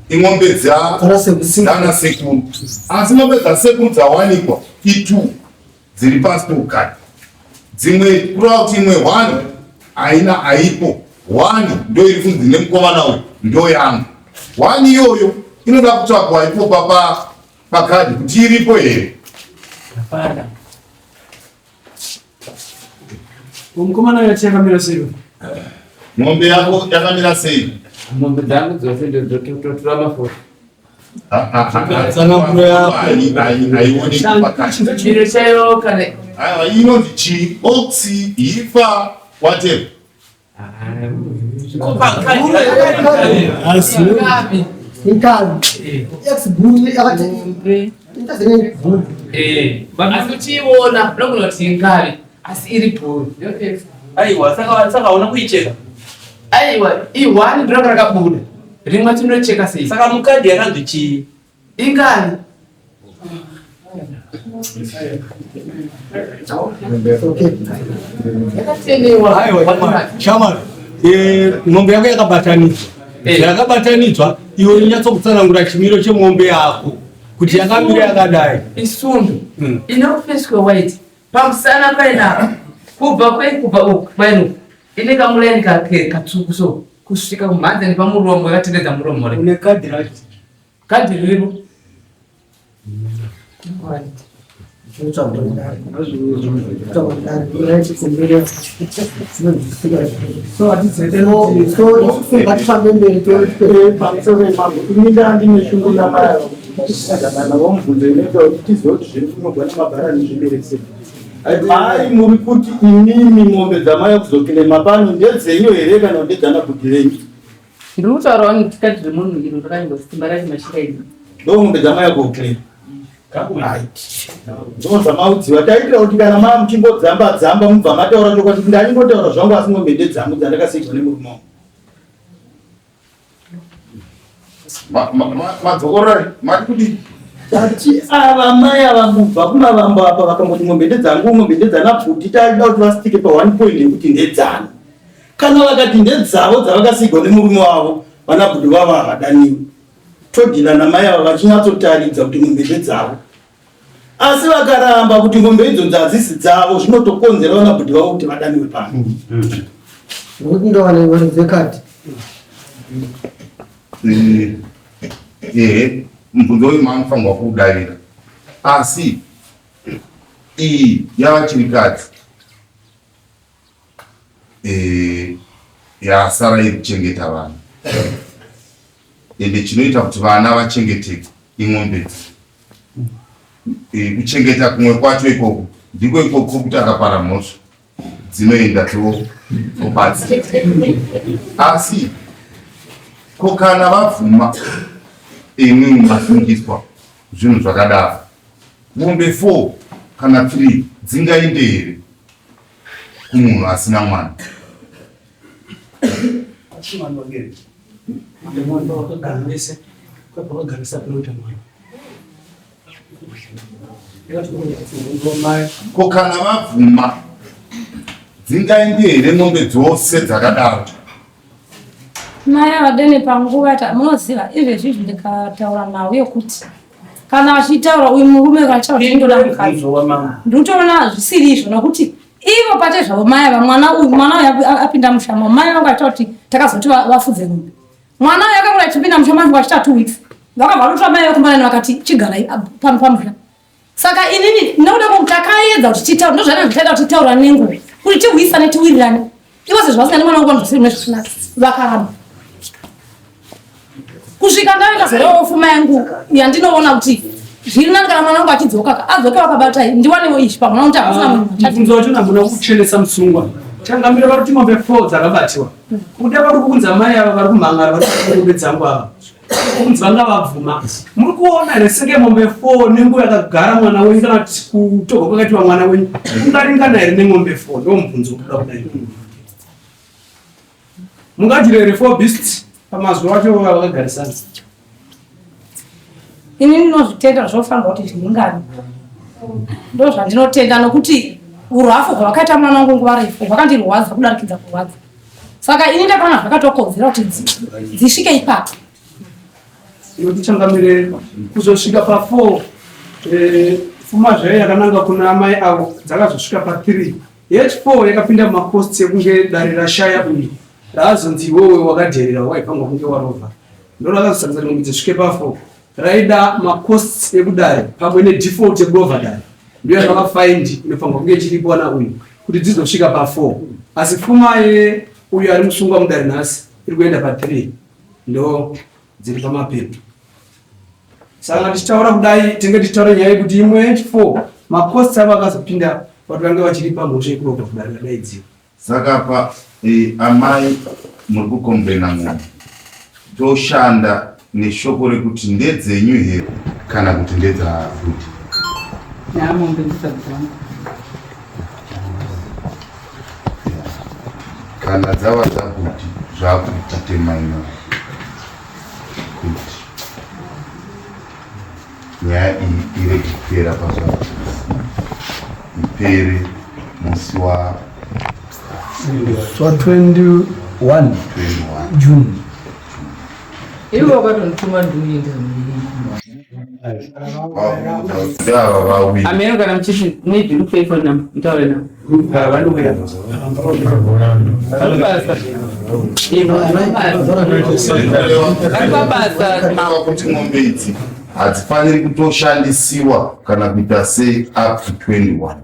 ing'ombe dzana sekuru asi ng'ombe dzasekuru dzawanikwa itu dziri pasi peukati dzimwe kureva kuti imwe one haina haipo one ndo iri kunzi nemukomana uyu ndo yangu one iyoyo inoda kutsvagwa ipo papa pakadhi kuti iripo here Mukomana yati yakamira sei? Mombe yako yakamira sei? Mombe dzangu dzose ndototora mafuta. Chiro chayo kana inonzi chii? Oxy, hifa, whatever. Asi uchiiona unogona kuti ingavi asi iri bhuru. Aiwa saka saka hauna kuicheka. Aiwa i1 ndiro rakabuda. Rimwe tinocheka sei? Saka mukadhi yakanzi chii? Ingavi. Shamwari, eh, mombe yako yakabatanidzwa. Eh. Yakabatanidzwa iwe unyatsokutsanangura chimiro chemombe yako kuti yakamira yakadai. Isundu hmm. Inofeswa white pamusana painapa kubva kwe kubva uku kwainu ine kamulaini kake katsvuku so kusvika kumhanza nepamuromo yakatenderedza muromo re. Une kadhi racho. Kadhi riripo. Ngatifambe mberi pamusoro ndine shungu namavomubvunzo inoita kuti tizive kuti zviri kunogwa nemabharani zviberese mai muri kuti imimi mombe dzamaya kuzokirema pano ndedzenyu here kana ndedzana bhudhi venyu Ndiri kutaurawo netikati remunhu iro rakanyorwa simba racho mashira iri. Ndo mombe dzamaya koclaim. Right. Ndo zvamaudziwa. Taitira kuti kana maa muchingodzamba dzamba mubva mataura chokwadi kuti ndanyingotaura zvangu asi mombe ndedzangu dzandakasiirwa nemurume wangu. Madzokorora mati kudii? Tati ava mai ava kubva kumavambo apa vakangoti mombe ndedzangu mombe ndedzana bhuti taida kuti vastike pa one point yekuti ndedzani. Kana vakati ndedzavo dzavakasigwa nemurume wavo, vana bhuti vavo havadaniwi. Todhila namai ava vachinyatsotaridza kuti mombe ndedzavo. Asi vakaramba kuti mombe idzodzo hadzisi dzavo, zvinotokonzera vana bhuti vavo kuti vadaniwe pano. Nokuti ndowana mari dzekadhi. Eh, ehe, mubvunzo uyu maanofanirwa kuudavira, asi iyi yava chirikadzi eh, yasara iri kuchengeta vana ende chinoita kuti vana vachengeteke in'ombe idzi eh, kuchengeta kumwe kwacho ikoko ndiko ikoko kuti akapara mhosva dzinoenda tobatsira asi ko kana vabvuma imwimwi masungiswa zvinhu zvakadaro mombe 4 kana 3 dzingaende here kumunhu asina mwana. Ko kana vabvuma dzingaende here mombe dzose dzakadaro? Mai avadene panguva ta munoziva izvezvi izvi ndikataura nhau yekuti kana achitaura uyu murume kana achitaura kuti ndoda mukadzi ndinotoona zvisiri izvo nokuti ivo pate zvavo mai ava mwana uyu mwana uyu apinda musha mavo mai vangu achitaura kuti takazoti vafudze mombe mwana uyu akakura achipinda musha mangu achita two weeks vakabva vatotora mai vakumbanani vakati chigarai pano pamusha saka inini nekuda kwekuti takaedza kuti titaure ndozvana zvitaida kuti titaura nenguva kuti tihwisane tiwirirane ivo sezvo vasingani mwana wangu vanozvisiri mune zvisina vakaramba kusvika ndave ndazorewawo fuma yangu yandinoona kuti zviri nani kana mwana wangu achidzoka adzoke wakabata ndiwanewo izvi pamwana kuti hakusina munhu mubvunzo wacho namuna kuchenesa musungwa changamire vari kuti mombe four dzakabatiwa kuda vari kukunza mai ava vari kumhangara vari kuombe dzangu ava kunzi vanga vabvuma muri kuona here senge mombe four nenguva yakagara mwana wenyu kana kuti kutorwa kwakaitwa mwana wenyu kungaringana here nemombe four ndo mubvunzo kuda kudai mungadyire here four beasts pamazuva acho vakagarisana ini ndinozvitenda zvofanirwa kuti zviringane ndo zvandinotenda nokuti urwafu hwavakaita mwana wangu nguva refu hwakandirwadza kudarikidza kurwadza saka ini ndakaona zvakatokodzera kuti dzisvike ipapo inotichangamire kuzosvika pa4 eh, pfuma zvayo yakananga kuna amai avo dzakazosvika pa3 yechi4 yakapinda mumacosts ekunge dare rashaya uyu raazonzi iwewe wakadherera waipangwa kunge warovha ndorakazosanisa kuti mombe dzisvike pa4 raida macosts ekudare pamwe nedefault yekurovha dare ndiyo yakava faindi inofanirwa kunge ichiripwa nauyu kuti dzizosvika pa4 asi pfuma ye uyu ari musungwa mudare nhasi iri kuenda pa3 ndo dziri pamapepa saka tichitaura kudai tinge tichitaura nyaya yekuti imwe yechi4 macosts avo akazopinda vati vange vachiripa mhosva yekurovha kudare radaidziwa Saka apa eh, amai muri kukomplena munhu toshanda neshoko rekuti ndedzenyu here kana kuti ndedzabhuti? Mombe ndedzabhuti. Kana dzava dzabhuti zvakuti temai nawo kuti Nyaya iyi irege kupera pazuva ipere musi wa wa 21 June. Iwe wakatondituma ndiuye ndava vawiri. Ameno kana muchiti maybe look for phone number mutaure navo. Vanobasa. Vanobasa. Kuti mombe idzi hadzifaniri kutoshandisiwa kana kuita sei up to 21.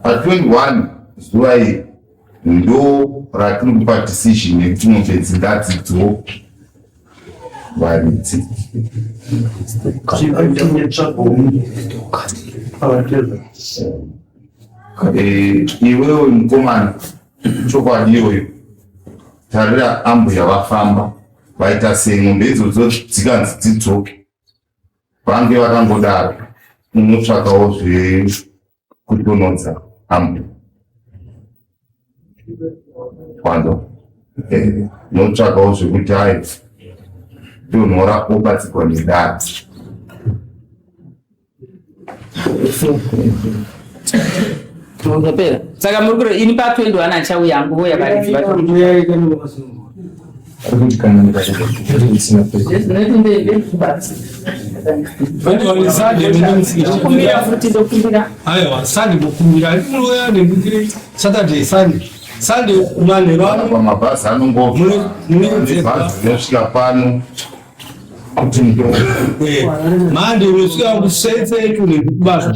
Pa 21 zuva iri ndo ratiri kupa decision yekuti mombe idzi ngadzidzoke varidzi. Iwewe mukomana, chokwadi iyoyo, tarira ambuya vafamba vaita sei, mombe idzodzo dzikanzi dzidzoke vange vakangodaro, unotsvakawo zvekutonodza ambuya kwanzo, unotsvakawo zvekuti ai tonhora obatsigwa nedare. Zvapera. Saka muri kure ini pa 21 achauya hangu voya varidzi vacho. Ndokumbira futi ndokumbira. Aiwa, Sunday ndokumbira. Munouya nembiri Saturday, Sunday. Sunday manheru ano pamabhazi anongobva bhazi rinosvika pano kuti ndo Monday unosvika kusetse tunhu kubasa.